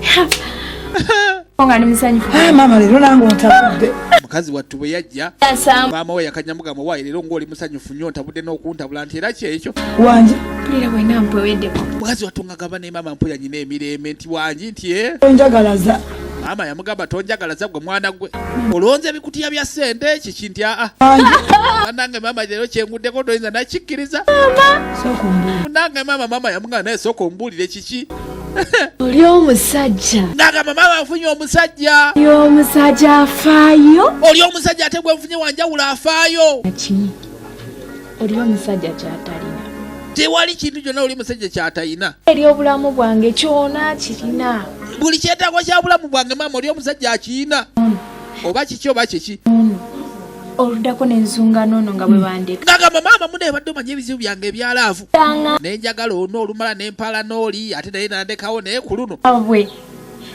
Nga ndi musanyufu. Ah, maama, leero nange ontabudde. Mukazi wattu bwe yajja, Nsamba. maama we yakanyamugamba, waayi leero ng'oli musanyufu nnyo, ntabudde n'okuntabula, nti era kyekyo. Wangi. Mpulira bwena mpeweddeko. Mukazi wattu ngagamba ne maama, mpoya nyina emirembe, nti wangi, nti e Onjagalaza. Maama yamugamba, tonjagalaza gwe mwana gwe, olonze ebikutiya bya ssente kiki? Nti aa, bannange maama, leero kyenguddeko toyinza nakikkiriza. Sooka ombuulire. Nange maama, maama yamugamba, naye sooka ombuulire kiki. Oli omusajja. Ngagamba, maama, nfunye omusajja. Oli omusajja afaayo. Oli omusajja ate gwe nfunye wanjawulo, afaayo. Kimu oli omusajja kyatalina. Tewali kintu kyonna oli musajja kyatayina. Eri obulamu bwange kyona kirina. Buli kyetaago kya bulamu bwange, maama, oli omusajja akiyina, oba kiki oba kiki. Oluddako n'ensonga noono nga bwe bandeka. Ngagamba, maama, munaye badde omanya ebizibu byange ebya love. Tanga. Nenjagala ono, olumala nempala n'oli, ate naye nandekawo, naye ku luno bwe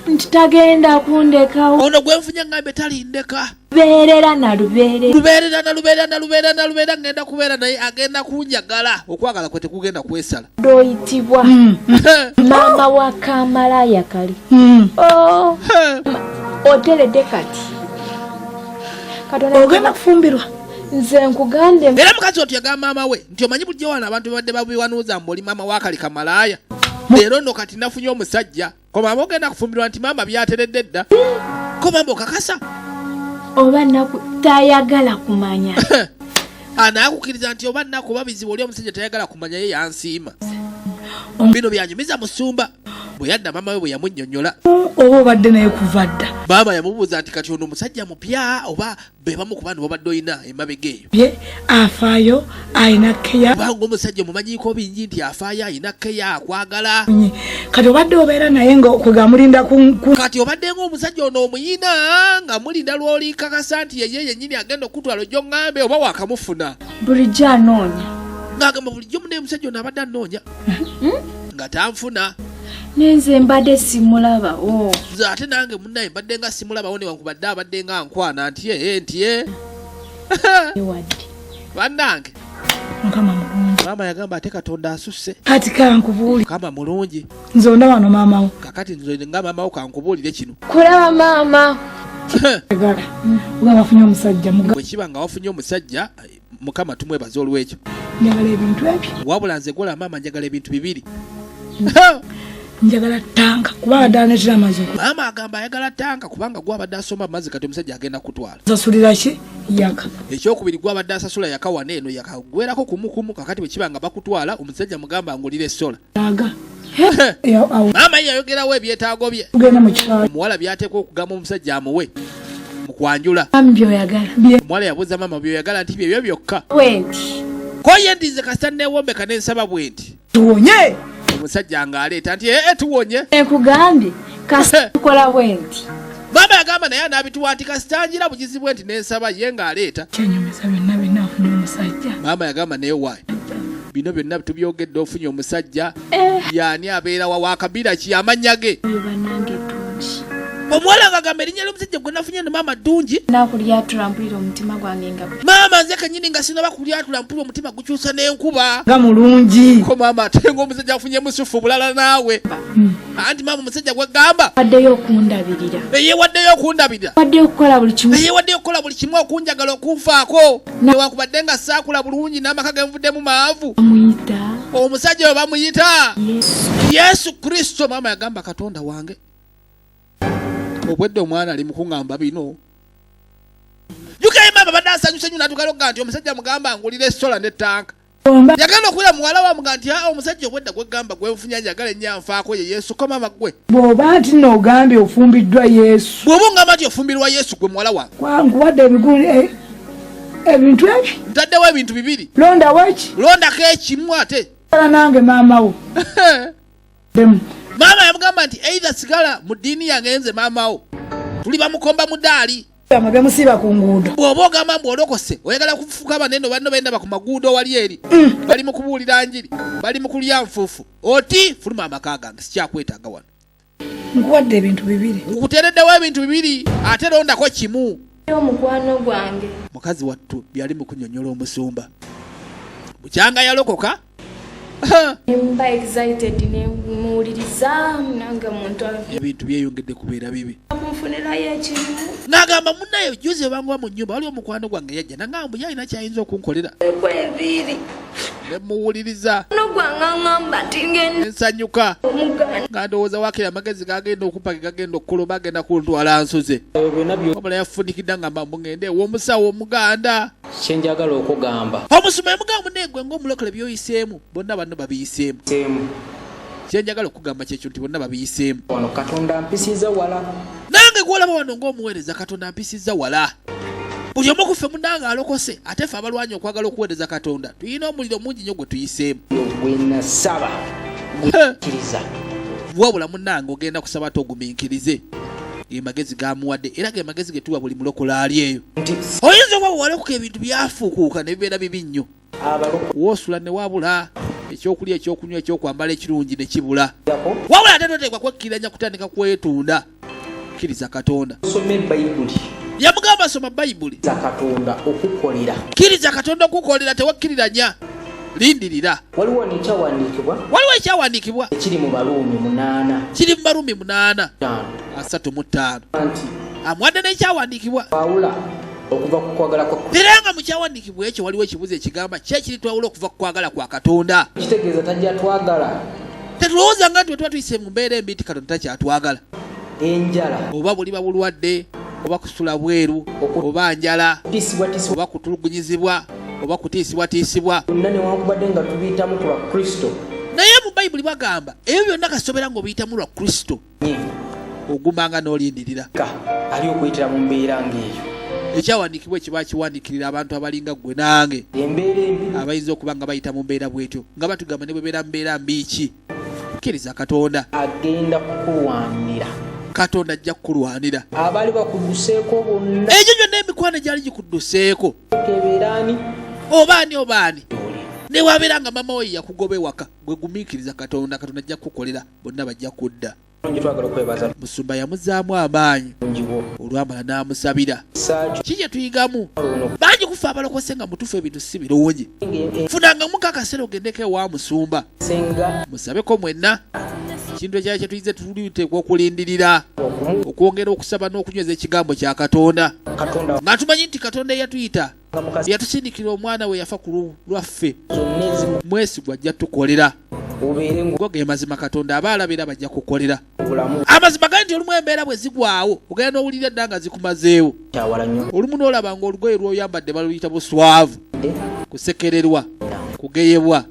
nti tagenda kundekawo. Ono gwe nfunye ngambe talindeka. Lubeerera na lubeerera. Lubeerera na lubeerera na lubeerera na lubeerera, ngenda kubeera naye, agenda kunjagala, okwagala kwe tekugenda kwesala. Doyitibwa maama wa kamalaya kali. Oh, oteredde kati. Katonda. Ogenda kufumbirwa. Nze nkugambye. Era mukazi wattu yagamba maama we nti omanyi bulijjo wano abantu babadde babiwanuuza mbu oli maama wakali kamalaaya, leero nno kati nafunye omusajja. Ko maama ogenda kufumbirwa? Nti maama, byateredde dda. Ko maama, okakasa? Oba naku tayagala kumanya. Anaakukkiriza nti oba nnaku oba bizibu, oli omusajja tayagala kumanya, ye yansiima. Bino byanyumiza musumba bwe yadda maama we bwe yamunnyonnyola. Oba obadde naye kuva dda? Maama yamubuuza nti kati ono omusajja mupya oba be bamu ku bantu babadde olina emabega eyo? Bye afaayo, alina keya. Kubanga omusajja omumanyiiko bingi, nti afaayo, alina keya, akwagala. Kati obadde obeera naye nga kwegamulinda ku Kati obadde ng'omusajja ono omuyina nga mulinda lw'olikakasa nti yeye yennyini agenda okutwala ojjo ŋŋambe, oba wakamufuna? Bulijjo anoonya. Ng'agamba bulijjo munaye omusajja ono abadde anoonya nga tanfuna. Nenze mbadde simulabawo. Nze ate nange munnaye mbadde nga simulabawo, newankubadde abadde nga nkwana, nti ee, nti e Wadde. Bannange. Mukama mulungi. Maama yagamba ate Katonda asusse. Kati kankubuuli. Mukama mulungi. Nze onda wano maamawo. Kakati nze nga maama wo kankubuulire kino. Kulaba maama. Gala ogamba wafunye omusajja muga. Bwe kiba nga wafunye omusajja, Mukama tumwebaza olw'ekyo. Njagala ebintu ebyo. Wabula nze gola maama njagala ebintu bibiri. Njagala tanka kubanga ddala netera amazzi. Maama agamba ayagala tanka kubanga gwabadde asomba amazzi, kati omusajja agenda kutwala. Sasulira ki yaka? Ekyokubiri, gwabadde asasula yakawana eno yakagwerako kumukumu, kakati bwe kiba nga bakutwala, omusajja mugamba ngulira esola. Aga. Maama ye yayogerawo ebyetaago bye. Tugenda mu kifo. Omuwala byateekwa okugamba omusajja amuwe mu kwanjula. Mami, byoyagala. Omuwala yabuuza maama byoyagala, nti byebyo byokka. Bwenti. Koye nti nze kasita neewombeka nensaba bwe nti. Tuwonye. Omusajja ng'aleeta nti ee, tuwonye. Nkugambye kasita bwenti. Maama yagamba naye anaabituwa nti kasita ngira bugizi bwe nti nensaba, ye ng'aleeta. Kyenyumisa byonna byonna afunye omusajja. Maama yagamba naye waayi, bino byonna tubyogedde, ofunye omusajja. Yaani abeera wa wakabira ki amannya ge? Oyo bannange Ddungi. Omuwala ng'agamba erinnya ly'omusajja gwe nafunye no maama Ddungi. Nakulyatula mpulira omutima gwange nga maama nze kennyini nga sinaba kulyatula mpulira omutima gukyusa n'enkuba. Nga mulungi. Ko maama ate ng'omusajja afunye musufu bulala naawe. Anti maama omusajja gwe gamba. Waddeyo okundabirira. Eyewaddeyo okundabirira. Waddeyo okukola buli kimu. Eyewaddeyo okukola buli kimu okunjagala okunfaako. Newankubadde nga saakula bulungi n'amaka ge nvuddemu maavu. Bamuyita. Omusajja oyo bamuyita. Yesu. Yesu Kristo. Maama yagamba Katonda wange. Obwedde omwana ali mu kuŋŋamba bino. Jjukira maama badde asanyuse nnyo n'atuuka n'okugamba nti omusajja mugamba ngulira essola n'ettanka. Yagenda okuwulira muwala we amugamba nti aa omusajja obwedda gwe gamba gwe nfunye njagala ennyo anfaako ye Yesu. Ko maama gwe. Bw'oba nti nno ogambye ofumbiddwa Yesu. Bw'oba ongamba nti ofumbirwa Yesu gwe muwala wange. Nkuwadde ebintu ebyo. Ntaddewo ebintu bibiri. Londawo eki. Londako ekimu ate. Sigala nange maama wo. Maama yamugamba nti either sigala mu ddiini yange nze maama wo. Tuli bamukomba mudaali. Byemusiiba ku nguudo. Bw'oba ogamba mbu olokose oyagala kufuuka banene banno bendaba ku maguudo wali eri. Bali mu kubuulira njiri, bali mu kulya nfuufu. Oti fuluma amaka gange sikyakwetaaga wano. Nkuwadde ebintu bibiri. Nkuteereddewo ebintu bibiri ate londako kimu. Omukwano gwange. Mukazi wattu byali mu kunnyonnyola omusumba. Bukyanga yalokoka. Mba excited ne muwuliriza nange muntu ebintu byeyongedde kubeera bibi. Kunfunirayo ekimu. N'agamba munnaye jjuzi banguwa mu nnyumba waliwo omukwano gwange yajja nangamba mbu yalina ky'ayinza okunkolera. Kwenviiri. Ne muwuliriza. Ono gwange aŋŋamba nti ngenda. Nsanyuka. Omuganda. Nga ndowooza waakiri amagezi gagenda okumpa ge gagenda okukola oba agenda kuntwala nsuze. Wabula yafunikidde ngamba mbu ngende ew'omusawo omuganda. Kye njagala okugamba. Omusumba yamugamba munne gwe ng'omulokole by'oyiseemu bonna banno babiyiseemu. Seemu. Kye njagala okugamba kyekyo nti bonna babiyiseemu. Wano Katonda ampisizza wala. Nange gw'olaba wano ng'omuweereza Katonda ampisizza wala. Buli omu ku ffe munnange alokose ate ffe abalwanya okwagala okuweereza Katonda tulina omuliro mungi nnyo gwe tuyiseemu. Gwe nasaba gukkiriza. Wabula munnange ogenda kusaba togumiikirize. Ge magezi g'amuwadde era ge magezi ge tuwa buli mulokole ali eyo. Oyinza okuba bwe walokoka ebintu byafuukuuka ne bibeera bibi nnyo. Woosula ne wabula ekyokulya, ekyokunywa, ekyokwambala ekirungi ne kibula. Wabula ate toteekwa kwekkiriranya kutandika kwetunda. Kkiriza Katonda. Osome Bayibuli. Yamugamba soma Bayibuli. Kkiriza Katonda okukukolera. Kkiriza Katonda okukukolera, tewekkiriranya. Lindirira. Waliwo wano ekyawandiikibwa. Waliwo ekyawandiikibwa. Ekiri mu Baruumi 8. Kiri mu Baruumi 8. 5. 35. Nti. Amuwadde n'ekyawandiikibwa. Twawula okuva ku kwagala kwa Kristo. Era nga mu kyawandiikibwa ekyo waliwo ekibuuzo ekigamba ki ekiritwawula okuva ku kwagala kwa Katonda. Kitegeeza tajja twagala. Tetulowooza nga nti bwe tuba tuyise mu mbeera embi nti Katonda takyatwagala. Enjala. Oba buliba bulwadde, oba kusula bweru, oba njala, oba kutulugunyizibwa, oba kutiisibwatiisibwa. Byonna newankubadde nga tubiyitamu ku lwa Kristo. Naye mu Bayibuli bagamba ebyo byonna kasita obeera ng'obiyitamu lwa Kristo. Ogumanga n'olindirira. Ali okuyitira mu mbeera ng'eyo. Ekyawandiikibwa ekyo bakiwandiikirira abantu abalinga ggwe nange. Embeera embi. Abayinza okuba nga bayita mu mbeera bw'etyo. Nga batugamba ne bwe beera mbeera mbi ki. Kkiriza Katonda. Agenda kukulwanira. Katonda ajja kukulwanira. Abaali bakudduseeko bonna. Egyo gyonna emikwano egyali gikudduseeko. Kebeera ani? Oba ani oba ani. Ne wabeera nga maama we yakugoba ewaka, gwe gumiikiriza Katonda, Katonda ajja kukukolera, bonna bajja kudda. Musumba yamuzaamu amaanyi olwamala n'amusabira. Ki kye tuyigamu? Bangi kufa abalokose nga mutufu ebintu si birungi. Funangamu akaseera ogendeko ewa musumba. Musabeko mwenna. Ekintu ekirala kye tuyize tuliteekwa okulindirira okwongera okusaba n'okunyweza ekigambo kya Katonda. Nga tumanyi nti Katonda eyatuyita yatusindikira omwana we yafa ku lwaffe. Mwesigwa ajja tukolera. Go ge mazima Katonda aba alaba era bajja kukolera. Amazima gali nti olumu embeera bwe zigwawo ogenda n'owulira dda nga zikumazeewo. Olumu n'olaba ng'olugoye lw'oyambadde baluyita buswavu, kusekererwa, kugeyebwa.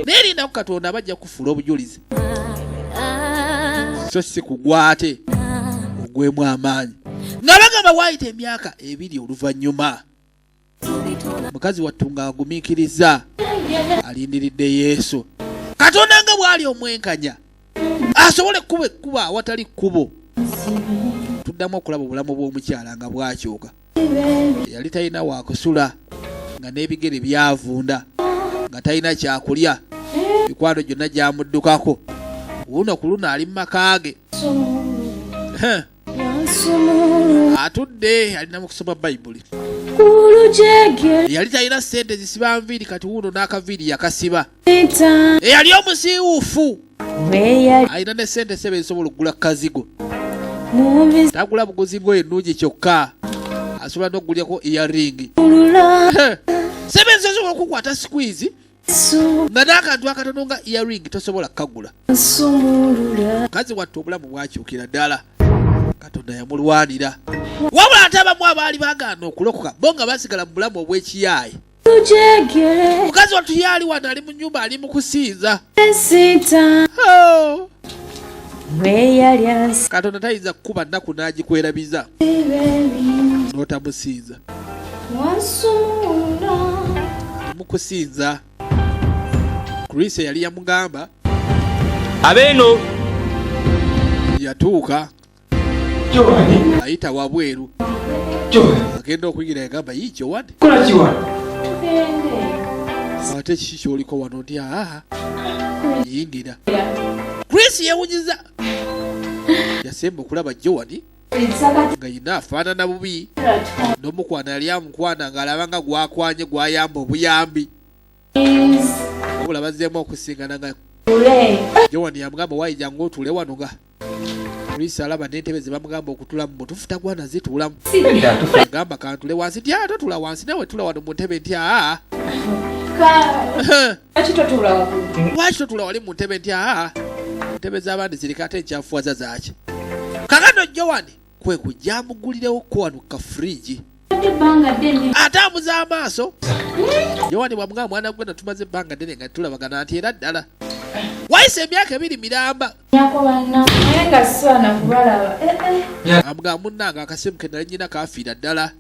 Naye lindako Katonda aba ajja kufuula obujulizi. So si kugwa ate ogwemu amaanyi. Nga bagamba waayita emyaka 2 oluvannyuma. Mukazi wattu ng'agumiikiriza alindiridde Yesu. Katonda nga bw'ali omwenkanya asobole kuba ekkubo awatali kkubo. Tuddamu okulaba obulamu bw'omukyala nga bwakyuka. Yali talina waakusula, nga n'ebigere byavunda, nga talina kyakulya. Mikwano gyonna gyamuddukako. Wuno ku luno ali mu maka ge. Atudde alina mu kusoma Bayibuli. Yali talina ssente zisiba nviiri, kati wuuno n'akaviiri yakasiba. Eyali omusiiwuufu alina ne ssente sebe ezisobola okugula kazigo. Tagula buguzi ngoye nnungi kyokka, asobola n'okugulyako earring. Sebe ezisobola okukwata squeeze nga n'akantu akatono nga earring tosobola kukagula. Mukazi wattu obulamu bwakyukira ddala, Katonda yamulwanira. Wabula ate abamu abaali bagaana okulokoka bo nga basigala mu bulamu obw'ekiyaaye. Mukazi wattu ye ali wano, ali mu nnyumba, ali mu kusinza. Oh. Katonda tayinza kukuba nnaku n'agikwerabiza n'otamusinza. Ali mu kusinza. Chris yali yamugamba Abeeno. Yatuuka ayita wabweru, agenda okuyingira, yagamba, "Yi Joan." Kola kiwano. Ate kiki kyoliko wano? Nti aa, yingira. Chris yewunyiza, yasemba okulaba Joan nga yina afaanana bubi n'omukwana yali amukwana ng'alaba nga gwakwanye gwayamba obuyambi. Wabula bazzeemu okusingana nga Joan yamugamba, "Waayi, jangu otuule wano." Nga Chris alaba n'entebe ze bamugamba okutulamu mutuufu tagwana zituulamu. Agamba, "Kantule wansi." Nti, "Aa, totula wansi, nawe tula wano mu ntebe." Nti, "Aa, lwaki totula wali mu ntebe?" Nti, "Aa, ntebe z'abandi ziriko ate enkyafuwaza zaaki?" Kakano Joan kwe kujja amugulirewo ko wano ka fridge, atambuza amaaso. Joan bwamugamba, "Mwana gwe, natumaze ebbanga ddene nga tulabagana." Nti, "Era ddala wayise emyaka 2 miramba." Naye nga sisobola kubalaba. Amugamba, "Munnange, akasimu ke nali nyina kafiira ddala,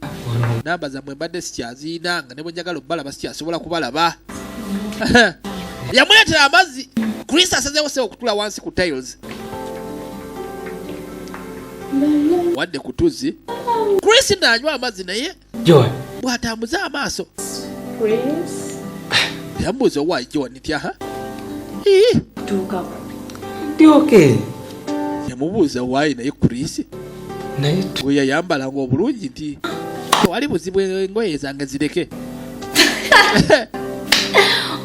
namba zammwe mbadde sikyaziina, nga ne bwe njagala okubalaba sikyasobola kubalaba." Yamuleetera amazzi. Chris asazeewo sewo okutula wansi ku tiles wadde ku tuzzi. Chris naanywa amazzi, naye Joan. bw'atambuza amaaso yamubuuza, "Owaayi Joan?" Nti, "Aha." Ii. Ndi okay. Yamubuuza, "Waayi, naye Chris, Naye bwe yayambalanga obulungi?" Nti, "Tewali buzibu, engoye zange zireke."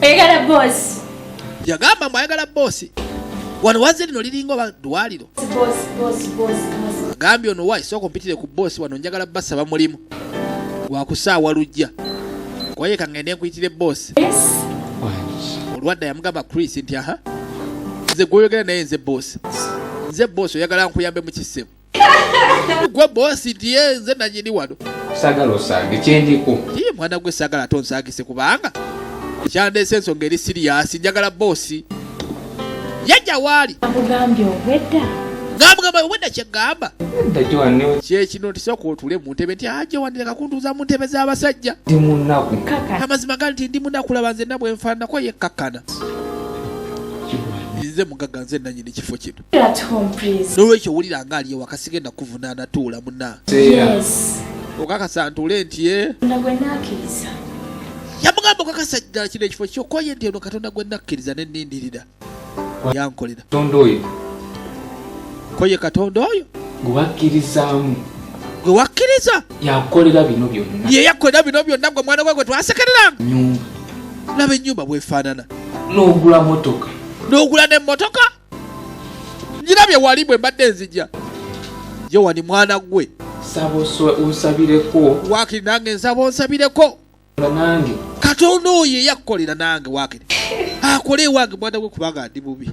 Oyagala boss? Yagamba mbu ayagala boss. Wano wazze lino liringa oba ddwaliro. Boss, boss, boss, boss. Agambye ono, "Waayi, sooka ompitire ku boss wano, njagala basaba mulimu gwakusaawa lujja kwaye kangende nkuyitire boss." Olwadda yamugamba Chris nti, "Aha, nze gwoyogera naye, nze boss, nze boss. Oyagala nkuyambe mu kisebo gwe boss?" Nti, "Ye, nze nanyini wano." Saagala osange kyendiko. Ye mwana gwe, saagala ate onsaagise kubanga kyandeese ensonga eri serious, njagala boss. Yajja waali. Akugambye obwedda. Ng'amugamba, "Obwedda kyeggamba." Edda Joan ne Kyekino nti, "Sooka otuule mu ntebe." Nti, "Ajja wandireka kuntuuza mu ntebe z'abasajja." Ndi mu nnaku. Amazima gali nti ndi munakulaba nze nabwe nfaananako ye kkakkana, nze mugagga, nze nanyini kifo kino. Feel at home, please. N'olwekyo wulira nga ali ewaka, sigenda kuvunaana, tuula munna. Yes. Okakasa ntuule? Nti, "Ye." Katonda gwe nakkiriza. Yamugamba, "Okakasa ddala kino ekifo kyokkoye?" Nti, "Eno Katonda gwe nakkiriza ne nnindirira yankolera." Katonda oyo Koye Katonda oyo gwe wakkirizaamu gwe wakkiriza yakukolera bino byonna. Ye yakkolera bino byonna, gwe mwana gwe gwe twasekereranga. Nyumba. Laba ennyumba bwefaanana. N'ogula motoka. N'ogula n'emmotoka, ngirabye wali bwe mbadde nzija. Jowani mwana gwe, Saba onsabireko. Waakiri nange nsaba onsabireko. Nga nange Katonda oyo eyakkolera nange waakiri akole ewange, mwana gwe, kubanga ndi bubi.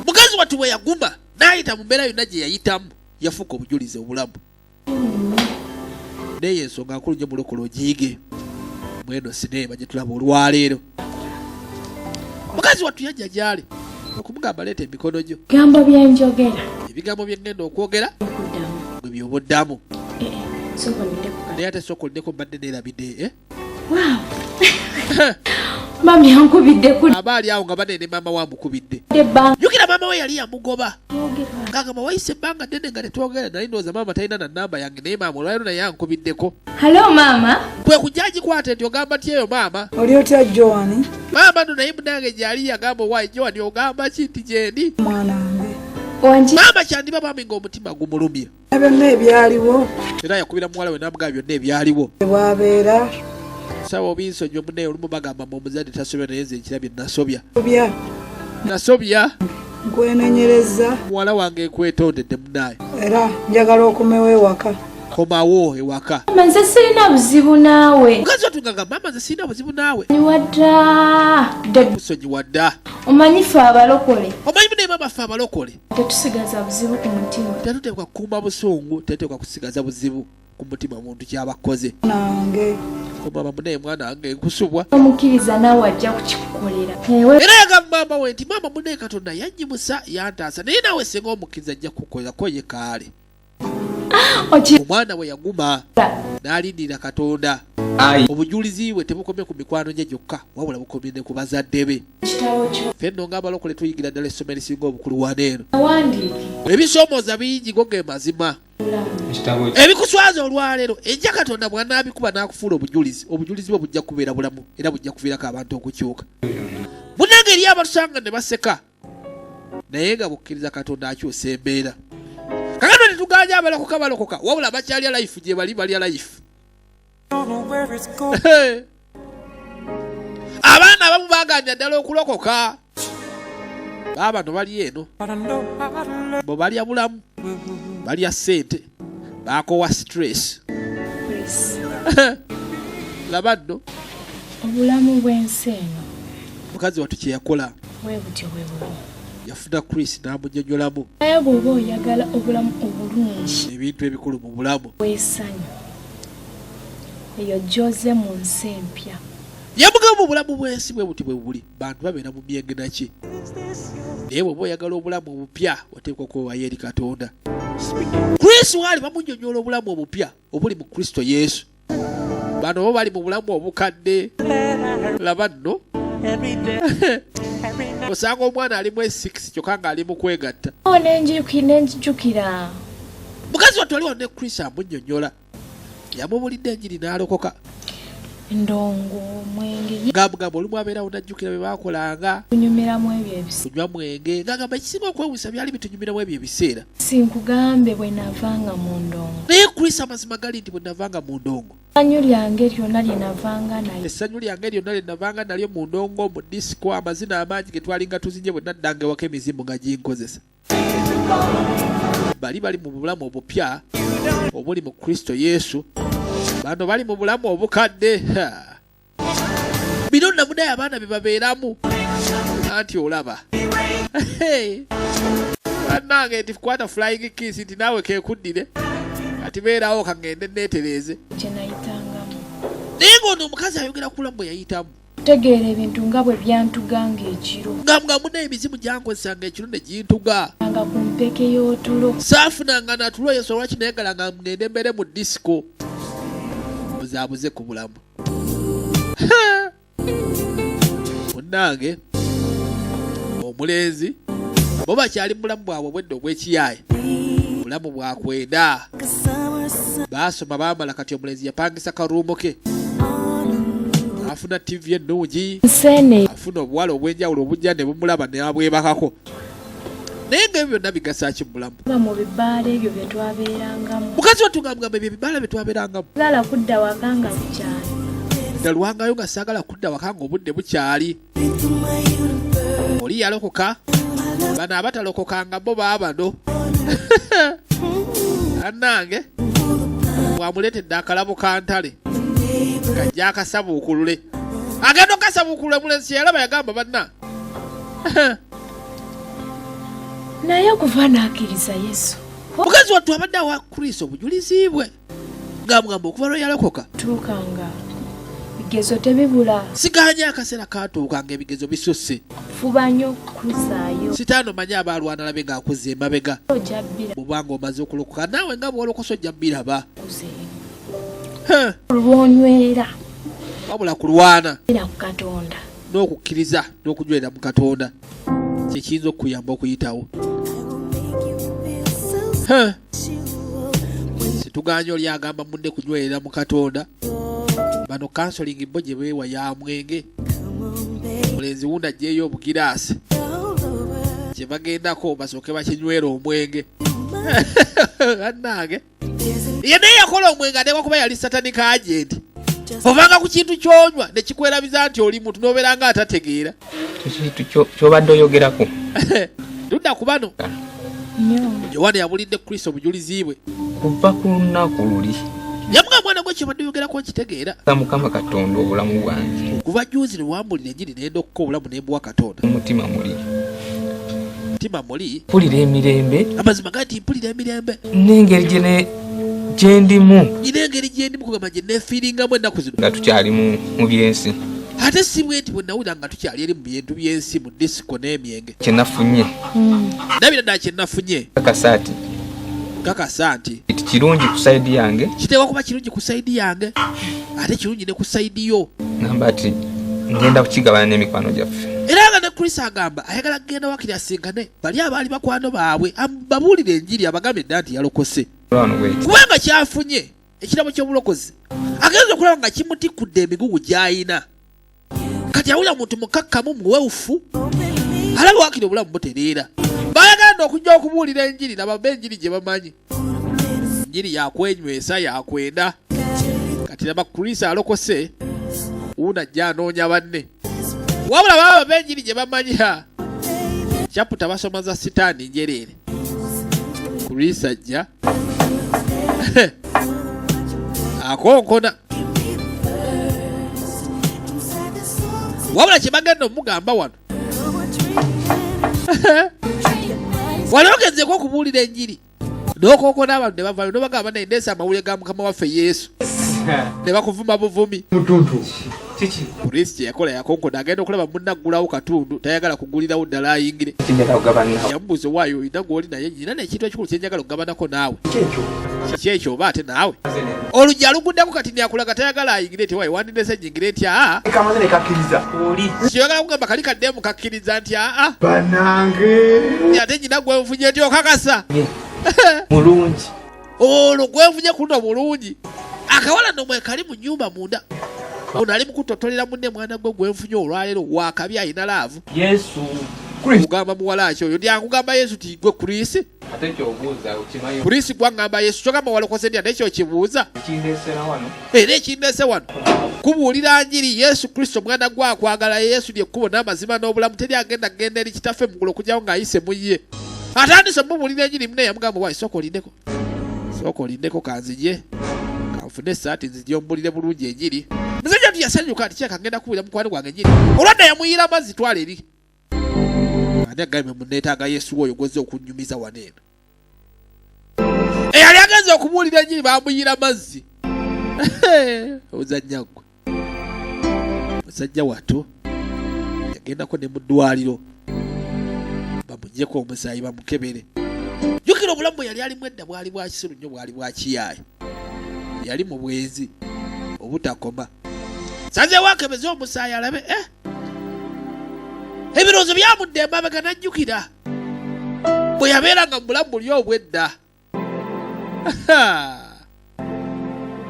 Mukazi wattu bwe yaguma n'ayita mu mbeera yonna gye yayitamu, yafuuka obujulizi obulamu. Neyo ensonga nkulu nnyo, mulokole ogiyige mweno sineema gye tulaba olwaleero. Mukazi wattu yajja gyali okumugamba, "Leeta emikono gyo." Bigambo byenjogera. Ebigambo bye ngenda okwogera Okuddamu. gwe byoboddamu. Sooka olindeko. Naye ate sooka olindeko, mbadde neerabidde, eh? Wow. Mami ankubidde ku Aba ali awo nga banene, maama we amukubidde. Ebbanga. Jjukira maama we yali yamugoba, ngagamba wayise ebbanga ddene nga tetwogera, naye ndowooza maama talina na namba yange, naye maama olwaliro naye ankubiddeko. Hello maama. Kwe kujja agikwata nti ogamba ti eyo maama. Oli otya Joani? Maama no naye munange gyali yagamba, owaayi Joani, ogamba ki nti gyendi? Mwana wange. Wangi. Maama kyandiba bambi ng'omutima gumulumye. Byonna ebyaliwo. Era yakubira muwala we n'amugamba byonna ebyaliwo. Bwabeera. Saba obinsonyiwe munnaye, olumu bagamba mu omuzadde tasobya, naye nze nkirabye nasobya. Bya. Nasobya. Nkwenenyereza. Muwala wange, nkwetondedde munnaye. Era njagala okomewo ewaka. Komawo ewaka. Mama, nze sirina buzibu naawe. Mukazi watuganga, maama nze sirina buzibu naawe. Wadda. Kusonyiwa dda. Omanyi ffe abalokole. Omanyi munaye maama ffe abalokole. Tetusigaza buzibu ku mutima. Tetuteekwa kukuuma busungu, tetuteekwa kusigaza buzibu ku mutima muntu kyabakoze. Nange. Komama munaye mwana wange nkusubwa. Omukkiriza naawe ajja kukikukolera. Era yagamba maama we nti maama munaye Katonda yanyimusa yantaasa, naye naawe singa omukkiriza ajja kukukolera ko ye kaale. Omwana bwe yaguma n'alindirira Katonda, obujulizi bwe tebukomye ku mikwano gye gyokka, wabula bukomye ne ku bazadde be. Kitabo kyo. Ffe nno ng'abalokole tuyigira ddala essomo erisinga obukulu wano eno. Awandiike. Ebisoomooza bingi, go ge mazima. Ekitabo. Ebikuswaza olwaleero, ejja Katonda bw'anaabikuba n'akufuula obujulizi, obujulizi bwe bujja kubeera bulamu era bujja kuviirako abantu okukyuka. Munnange, eri abatusanga ne baseka, naye nga bukkiriza Katonda akyusa embeera. Kakano tetuganya abalokoka balokoka, wabula bakyalya life gye bali balya life. Abaana abamu baganja ddala okulokoka, baabano bali eno bo balya bulamu, balya ssente, bakowa stress. Chris. Laba nno. Obulamu bw'ensi eno. Mukazi wattu kye yakola. Bwe butyo bwe buli. Yafuna Chris n'amunyonyolamu. Naye bw'oba oyagala obulamu obulungi. Ebintu ebikulu mu bulamu. Bw'essanyu eyo gy'oze mu nsi empya. Yamugamba obulamu bw'ensi bwe buti bwe buli, bantu babeera mu myenge naki, naye bw'oba oyagala obulamu obupya oteekwa okwewayo eri Katonda. Chris waali bamunyonyola obulamu obupya obuli mu Kristo Yesu. Bano bo bali mu bulamu obukadde. Laba nno, osanga omwana ali mu S6 kyokka ng'ali mu kwegatta. Oh, nenjijukira. Mukazi wattu ali wano ne Chris amunnyonnyola, yamubulidde enjiri n'alokoka. Ndongo, mwenge. Ng'amugamba olumu abeerawo n'ajjukira bye baakolanga. Kunyumiramu ebyo ebisi. Kunywa mwenge, ng'agamba ekisinga okwewuusa byali bitunyumiramu ebyo ebiseera. Sinkugambe bwe navanga mu ndongo. Naye Chris, amazima gali nti bwe navanga mu ndongo, Essanyu lyange lyonna lye navanga naye. Essanyu lyange lyonna lye navanga nalyo mu ndongo, mu disiko, amazina amangi ge twalinga tuzinye, bwe naddanga ewaka emizimu nga ginkozesa. Bali bali mu bulamu obupya obuli mu Kristo Yesu, bano bali mu bulamu obukadde. Ha. Bino nno munaye abaana bye babeeramu, anti olaba. Hey. Bannange, nti kwata flying kiss nti naawe kekuddire, kati beerawo kaŋŋende neetereeze. Kye nayitangamu. Naye ng'ono omukazi ayogera ku bulamu bwe yayitamu. Kutegeera ebintu nga bwe byantuganga ekiro. Nga munaye emizimu gyankozesanga ekiro ne gintuga. Nga ku mpeke y'otulo. Saafunanga natulo yesu olwaki nayagala nga ngende mbeere mu disiko, buzaabuze ku bulamu. Munnange, omulenzi bo bakyali mu bulamu bwabwe obwedda obw'ekiyaaye, bulamu bwakwenda. Baasoma baamala, kati omulenzi yapangisa karuumu ke, afuna TV ennungi. Nseene. Afuna obuwala obw'enjawulo obujja ne bumulaba ne abwebakako, naye nga ebyo byonna bigasa ki mu bulamu? Ba mu bibaala ebyo bye twabeerangamu. Mukazi wattu ng'amugamba ebyo ebibaala bye twabeerangamu. Saagala kudda waka nga bukyali. Nalwangayo nga saagala kudda waka nga obudde bukyali. Oli yalokoka, bano abatalokokanga bo baabano. Annange, bwamuleetedde akalabo ka ntale kajja akasabuukulule, agenda okasabuukulula, mulenzi kyeyalaba yagamba banna. Naye okuva n'akkiriza Yesu. Mukazi wattu abadde awa Kristo obujulizi bwe ng'amugamba okuva lwe yalokoka. Tuukanga bigezo tebibula. Siganya akaseera katuuka nga ebigezo bisusse. Fuba nnyo okukuzaayo. Sitaani omanyi aba alwana alabe ng'akuzza emabega. Ojja bbira. Bw'oba omaze okulokoka naawe nga bw'olokosa ojja bbiraba. Lwonywera. Wabula kulwana. Era ku Katonda. N'okukkiriza n'okunywerera mu Katonda kyekiyinza okukuyamba okuyitawo. Huh. Situganye oli agamba munne kunywerera mu Katonda. Bano counseling bo gye beewa ya mwenge. Mulenzi wundi aggyeyo obugiraasi kye bagendako basooke bakinywera omwenge. Bannange, ye naye yakola omwenge ateekwa kuba yali satanic agent. Ovanga ku kintu kyonywa ne kikwerabiza nti oli muntu n'obeera nga atategeera. Ekintu ky'obadde oyogerako. Tudda ku bano. Yowaana yabulidde Kristo obujulizi bwe. Kuva ku lunaku luli. Yamugamba, mwana gwe kyobadde oyogerako nkitegeera. Mukama Katonda obulamu bwange. Okuva juzi lwe wambulira enjiri ne ndokka obulamu ne mbuwa Katonda. Umutima muli. Mutima muli. Mpulira emirembe. Amazima gati mpulira emirembe. N'engeri gye gye ndimu. Nina engeri gye ndimu kugamba gye neefiiringamu ennaku zino. Nga tukyali mu byensi. Ate si bwe nti bwe nawulira nga tukyali eri mu bintu by'ensi mu disiko n'emyenge. Kye nafunye. Ndabira ddala kye nafunye. Kakasa nti. Kakasa nti. Kirungi ku side yange. Kiteekwa kuba kirungi ku side yange. Ate kirungi ne ku side yo. Ngamba ati ngenda kukigabana n'emikwano gyaffe. Era nga ne Chris agamba ayagala kugenda wakiri asinkane bali abaali bakwano baabwe babuulire enjiri abagambe dda nti yalokose. Kubanga kyafunye ekirabo ky'obulokozi agenza okulaba nga kimutikudde emigugu gy'ayina. Kati awulira muntu mukakkamu muwewufu, alaba wakiri obulamu butereera. Bayagala okujja okubuulira enjiri nababa enjiri gye bamanyi. Enjiri yakwenywesa yakwenda. Kati laba Chris alokose, wuuna ajja anoonya banne. Wabula baba baba enjiri gye bamanyi ha. Chapter basoma za sitaani njereere. Chris ajja akonkona. Wabula kye bagenda omugamba wano. Wali ogenzeeko okubuulira enjiri n'okonkona abantu ne bavaayo n'obagamba naye ndeese amawulire ga Mukama waffe Yesu. Ne bakuvuma buvumi. Mutuntu. Kiki? Chris kye yakola yakonkona agenda okulaba munne aggulawo katundu tayagala kugulirawo ddala ayingire. Kinjagala kugabana. Yamubuuza owaayo olina gw'oli naye nyina n'ekintu ekikulu kye njagala okugabanako naawe. Kiki ekyo? Kiki ekyo oba ate naawe? Oluggi aluguddeko kati akulaga tayagala ayingire nti waayo wandinese nyingire nti aa. Kamaze ne kakkiriza. Oli. Kyoyagala kugamba kali kaddemu kakkiriza nti aa. Banange. Ate nyina gwenfunye nti okakasa. Mulungi. Olwo gwenfunye ku luno bulungi. Akawala nno mwe kali mu nnyumba munda. Ono ali mu kutotolera munne mwana gwe gwenfunye olwaleero wakabi alina love. Yesu. Kugamba muwala ki oyo? Ndi akugamba Yesu ti gwe Chris? Ate ky'obuuza okimanyi. Chris gwangamba Yesu kyogamba walokose ndya naye kyokibuuza. Ekindeesera wano. Era ekindeese wano. Kubuulira njiri Yesu Kristo mwana gwe akwagala Yesu ly'ekkubo n'amazima n'obulamu teri agenda kugenda eri kitaffe mu ggulu okugyawo ng'ayise mu ye. Atandise omubuulira enjiri munne yamugamba waayi sooka olindeko. Sooka olindeko kanzije. Kanfune essaati nzije ombulire bulungi enjiri. Musajja nti yasanyuka nti kyeka ngenda kubuulira mukwano gwange enjiri. Olwadda yamuyiira amazzi twala eri. Ani agambye munneetaaga Yesu oyo gw'ozze okunnyumiza wano eno? Eyali agenze okubuulira enjiri bamuyiira amazzi. Ozannya ggwe. Musajja wattu yagendako ne mu ddwaliro bamuggyeko omusaayi bamukebere. Jjukira obulamu bwe yali alimu edda bwali bwa kisiru nnyo bwali bwa kiyaaye. Yali mu bwenzi obutakoma. Sanzeewo akebeze omusaayi alabe Ebirowoozo byamudda emabega n'ajjukira bwe yabeeranga mu bulamu buli obw'edda.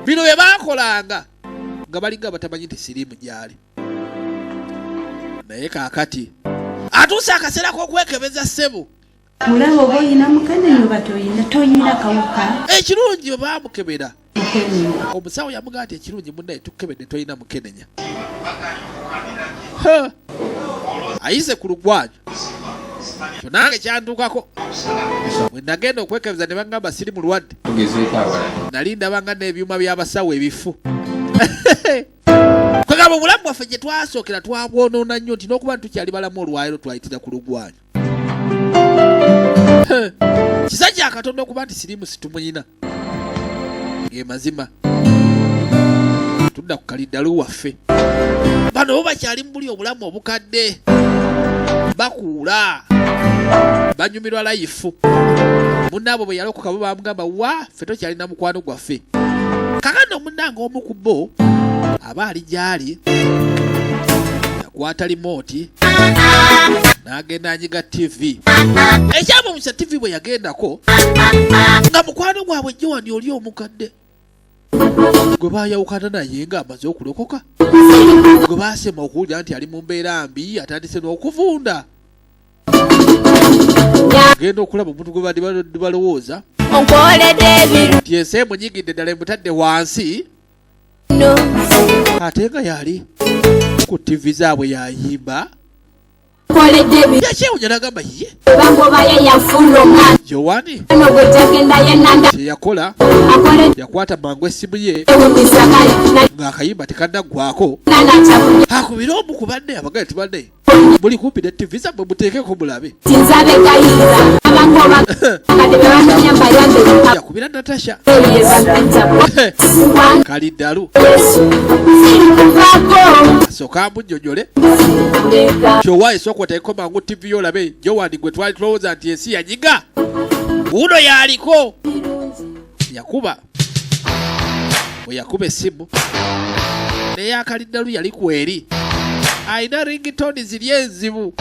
Bino bye baakolanga nga balinga batamanyi nti siriimu gy'ali. Naye kaakati atuuse akaseera k'okwekebeza ssebo. Mulaba oba oyina mukenenya oba toyina, toyina kawuka. Ekirungi bwe baamukebera omusawo yamugamba nti ekirungi munnaye tukukebedde toyina mukenenya. Ayise ku lugwanyu. Kyo nange kyantuukako. Bwe nagenda okwekebeza ne bangamba siri mulwadde. Tugezeeko awalala. Nali ndabanga n'ebyuma by'abasawo ebifu. Kwegamba obulamu bwaffe gye twasookera twabwonoona nnyo nti n'okuba nti tukyali balamu olwaleero twayitira ku lugwanyu. Kisa kya Katonda okuba nti siriimu situmuyina. Ge mazima. Tudda ku kaliddalu waffe. Bano bo bakyali mu buli obulamu obukadde. Bakuula. Banyumirwa layifu. Munnaabwe bwe yalokoka bo baamugamba wa ffe tokyalina mukwano gwaffe. Kakano munnange omu ku bo aba ali gy'ali. Yakwata limooti n'agenda anyiga TV. Ekyamumisa TV bwe yagendako nga mukwano gwabwe Joan oli omukadde gwe baayawukana naye ng'amaze okulokoka, gwe baasema okuwulira nti ali mu mbeera mbi, atandise n'okuvunda. Genda okulaba omuntu gwe bandi balowooza nti ensi emunyigidde ddala emutadde wansi, ate nga yali ku TV zaabwe yayimba. Yakyewunya nagamba ye Joani kyeyakola, yakwata mangu essimu ye ng'akayimba tekannaggwako, akubire omu ku banne abagaye ti banne muli kumpi ne TV zammwe, muteekeko mulabe. Yakubira Natasha Kaliddalu asooka amunnyonnyole kyowaayo, sooka oteekeko mangu TV yo olabe Joan gwe twali tulowooza nti ensi yanyiga, wuno yaliko. Yakuba bwe yakuba essimu naye Akaliddalu yali kweri alina ringtone ziri enzibu.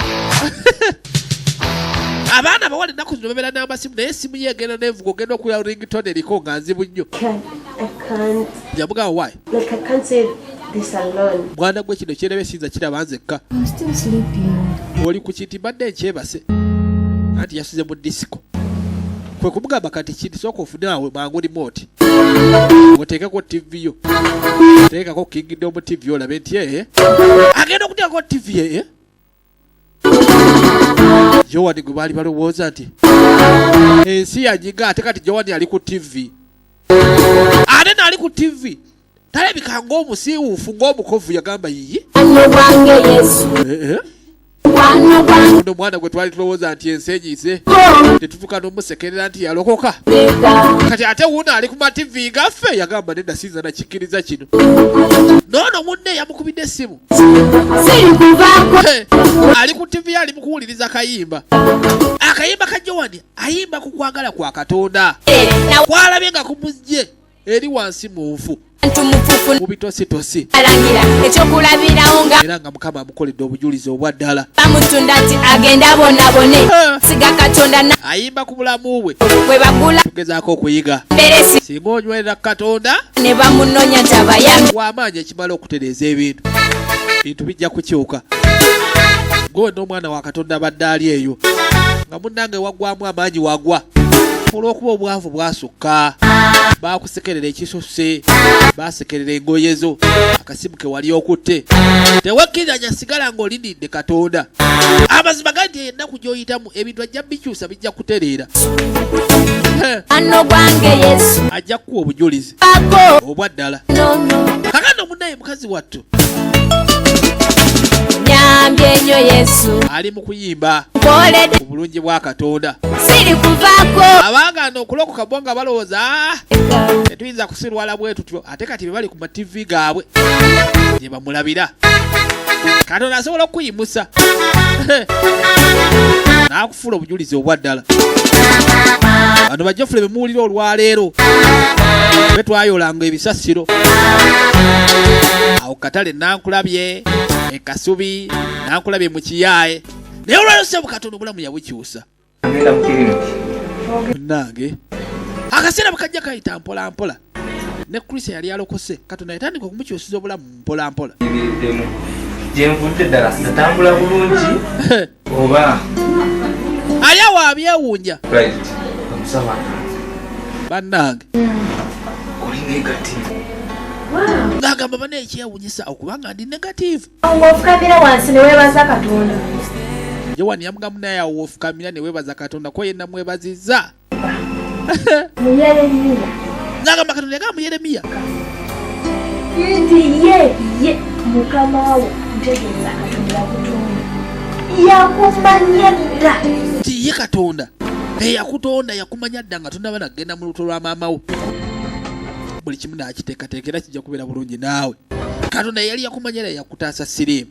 Abaana bawala ennaku zino babeera n'amasimu, naye essimu ye egenda nevuga, ogenda okulya ringtone eriko nga nzibu nnyo. Yamugamba, "Why?" Like, I can't say this alone. Mwana gwe, kino kyerebe siyinza kiraba nzekka. I'm still sleeping. Oli ku kinti mbadde nkyebase, anti yasuze mu disiko. Kwe kumugamba, "Kati kinti sooka ofune awe mangu remote oteekeko TV yo, teekako Kingdom TV olabe." Nti ee, agenda okuteekako TV ee Joan gwe baali balowooza nti ensi yanyiga, ate kati Joan ali ku TV, ate naali ku TV talabika ng'omusiiwuufu ng'omukovu. Yagamba, "Yiyi, Eh, eh. Ono omwana gwe twali tulowooza nti ensi enyize, tetutuka n'omusekerera nti yalokoka, kati ate wuuno ali ku mativi gaffe." Yagamba, "Nedda, siyinza nakikkiriza kino." Noono munne yamukubidde essimu. Hey, ali ku TV, ali mu kuwuliriza kayimba, akayimba ka Joan ayimba ku kwagala kwa Katonda kwalabye nga kumuzje eri wansi mu nfu, mu bitositosi, alangira ekyokulabirawo nga era nga Mukama amukoledde obujulizi obwa ddala. Bamutunda nti agenda bonabone, siga Katonda na Ayimba ku bulamu bwe. Bwe bagula Tugezaako okuyiga beresi singa onywerera ku Katonda ne bamunonya nti abayambe. W'amaanyi ekimala okutereeza ebintu, bintu bijja kukyuka. Gwe n'omwana wa Katonda abadde ali eyo nga munnange waggwamu amaanyi, wagwa olw'okuba obwavu bwasukka, bakusekerera ekisusse, basekerera engoye zo, akasimu ke wali okutte, tewekkiriranya, sigala ng'olinidde Katonda. Amazima gali nti ennaku gy'oyitamu ebintu ajja bikyusa, bijja kutereera. Ano gwange Yesu Ajja kukuwa obujulizi ako obwa ddala. Nono. Kakano munnaye mukazi wattu Nyambye nnyo Yesu. Ali mu kuyimba Nkoledde. ku bulungi bwa Katonda. Siri kuvaako. Abagaana okulokoka bo nga balowooza, "Ah, tetuyinza kusirwala bwe tutyo," ate kati be bali ku mativi gaabwe gye bamulabira. Katonda asobola okukuyimusa n'akufuula obujulizi obwa ddala. Bano bajofule bemuwulira olwaleero be twayolanga ebisasiro awo katale, nankulabye ekasubi, nankulabye mu kiyaaye, naye olwaleero sebo Katonda obulamu yabukyusa. Ngenda mu kiriniki. Nange akaseera bwe kajja kayita mpola mpola, ne Kristo yali alokose, Katonda yatandika okumukyusiza obulamu mpola mpola. Biriddemu. Gye nvudde ddala natambula bulungi oba? Ali awo abyewuunya. Right. Omusawo Bannange, oli negative. Ng'agamba, "Bana, ekyewuunyisa okubanga ndi negative." Ng'ofukamira wansi ne weebaza Katonda. Yowani yamugamu, naye awo wofukamira ne weebaza Katonda ko ye namwebazizza. Mu Yeremiya. Ng'agamba Katonda yagamba mu Yeremiya nti ye Mukama wo, ntegeeza Katonda yakutonda, yakumanya dda. Nti ye Katonda eyakutonda yakumanya dda nga tonaba nagenda mu lubuto lwa maama wo, buli kimu nakiteekateeka era kijja kubeera bulungi. Naawe Katonda yali yakumanya era yakutaasa siriimu.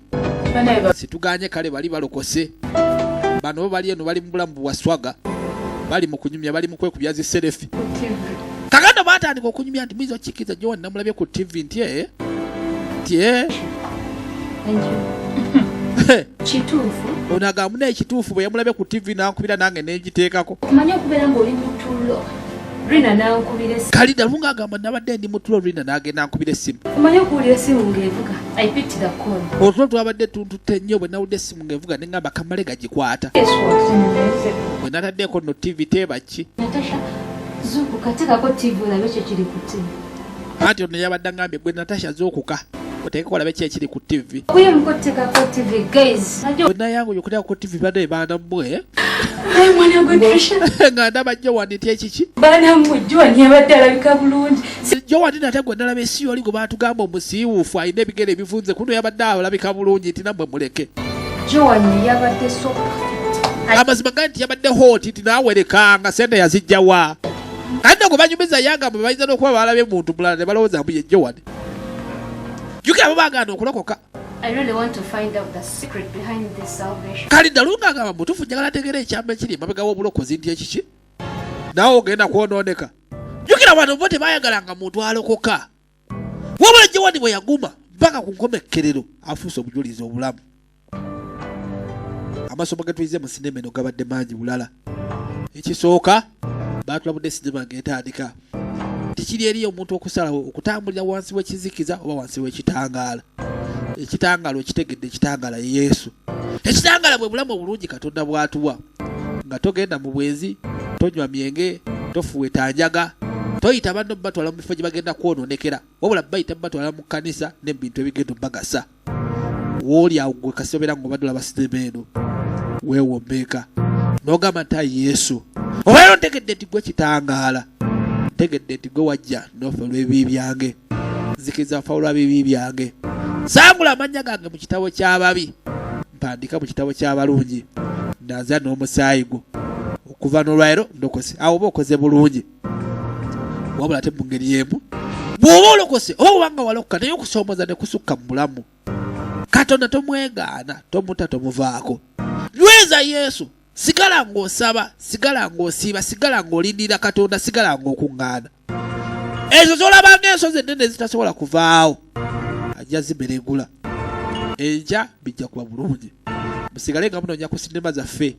Situganye kale bali balokose, bano bo bali eno bali mu bulamu bwaswaga, bali mu kunyumya, bali mu kwekubya zi selfie. Kakano batandika okunyumya nti, "Muyinza okukikiriza, Joan namulabye ku TV?" Nti, "Ee," nti, "Ee." Kituufu. Ono agamba naye kituufu, bwe yamulabye ku TV n'ankubira nange nengiteekako. Omanyi okubeera ng'oli mutulo, Rina nankubira essimu. Kalida lunga agamba nabadde ndi mutulo, Rina n'agenda ankubira essimu. Omanyi okuwulira essimu ng'evuga, I picked the call. Otulo twabadde tuntutte nnyo, bwe nawulidde essimu ng'evuga ne ŋŋamba kamale gagikwata. Guess what? Bwe nataddeeko nno TV teeba ki. Natasha, zuukuka, teekako TV olabe kyo kiri ku TV. Anti ono yabadde angambye, gwe Natasha zuukuka oteekeko olabe ki ekiri ku TV. Kuyemuko teekako TV, guys. Bwe nayanguye okuteekako ku TV, badde baana mmwe. Naye mwana gwe Trisha. Nga ndaba Joan nti ekiki. Baana mmwe, Joan yabadde alabika bulungi. Joan nate gwe nalaba esi oli gwe baatugamba omusiiwuufu alina ebigere ebivunze, kuno yabadde alabika bulungi nti nammwe muleke. Joan yabadde so perfect. Amazima ga nti yabadde hot nti naawerekanga sente yazijjawa. Ate gwe banyumiza yagamba bayinza n'okuba balabye muntu mulala ne balowooza mbu ye Joan. Jjukira bo baagaana okulokoka. I really want to find out the secret behind this salvation. Kali Dalunga agamba mutuufu njagala ategeera ekyama ekiri emabega w'obulokozi nti ekiki naawe ogenda kwonooneka. Jjukira bano bo tebayagalanga muntu alokoka, wabula Joan bwe yaguma mpaka ku nkomekkerero afuuse obujulizi obulamu. Amasomo ge tuyize mu sinema eno gabadde mangi bulala. Ekisooka, baatulabudde sinema ng'etandika tikiri eri omuntu okusalawo okutambulira wansi w'ekizikiza oba wansi w'ekitangaala. Ekitangaala okitegedde, ekitangaala ye Yesu. Ekitangaala bwe bulamu obulungi Katonda bw'atuwa, nga togenda mu bwenzi, tonywa myenge, tofuweeta njaga, toyita banno batwala mu bifo gye bagenda kwonoonekera, wabula bayita batwala mu kkanisa ne mu bintu ebigenda obbagasa. Wooli awo gwe kasobera ng'obadde olaba sinema eno, weewombeeka n'ogamba nti ayi Yesu, obeera ontegedde nti gwe kitangaala, ntegedde nti gwe wajja n'ofa olw'ebibi byange, nzikiriza nfa olwa bibi byange, sangula amannya gange mu kitabo ky'ababi, mpandiika mu kitabo ky'abalungi, naaza n'omusaayi gwo, okuva n'olwaliro ndokose. Awo oba okoze bulungi. Wabula ate mu ngeri y'emu bw'oba olokose oba bwobanga walokoka naye okusoomooza ne kusukka mu bulamu, Katonda tomwegaana, tomuta, tomuvaako, nyweza Yesu, sigala ng'osaba, sigala ng'osiiba, sigala ng'olindirira Katonda, sigala ng'okuŋŋaana. Ezo z'olabanga ensozi ennene ezitasobola kuvaawo ajja zimeregula, enkya bijja kuba bulungi. Musigale nga munoonya ku sinema zaffe.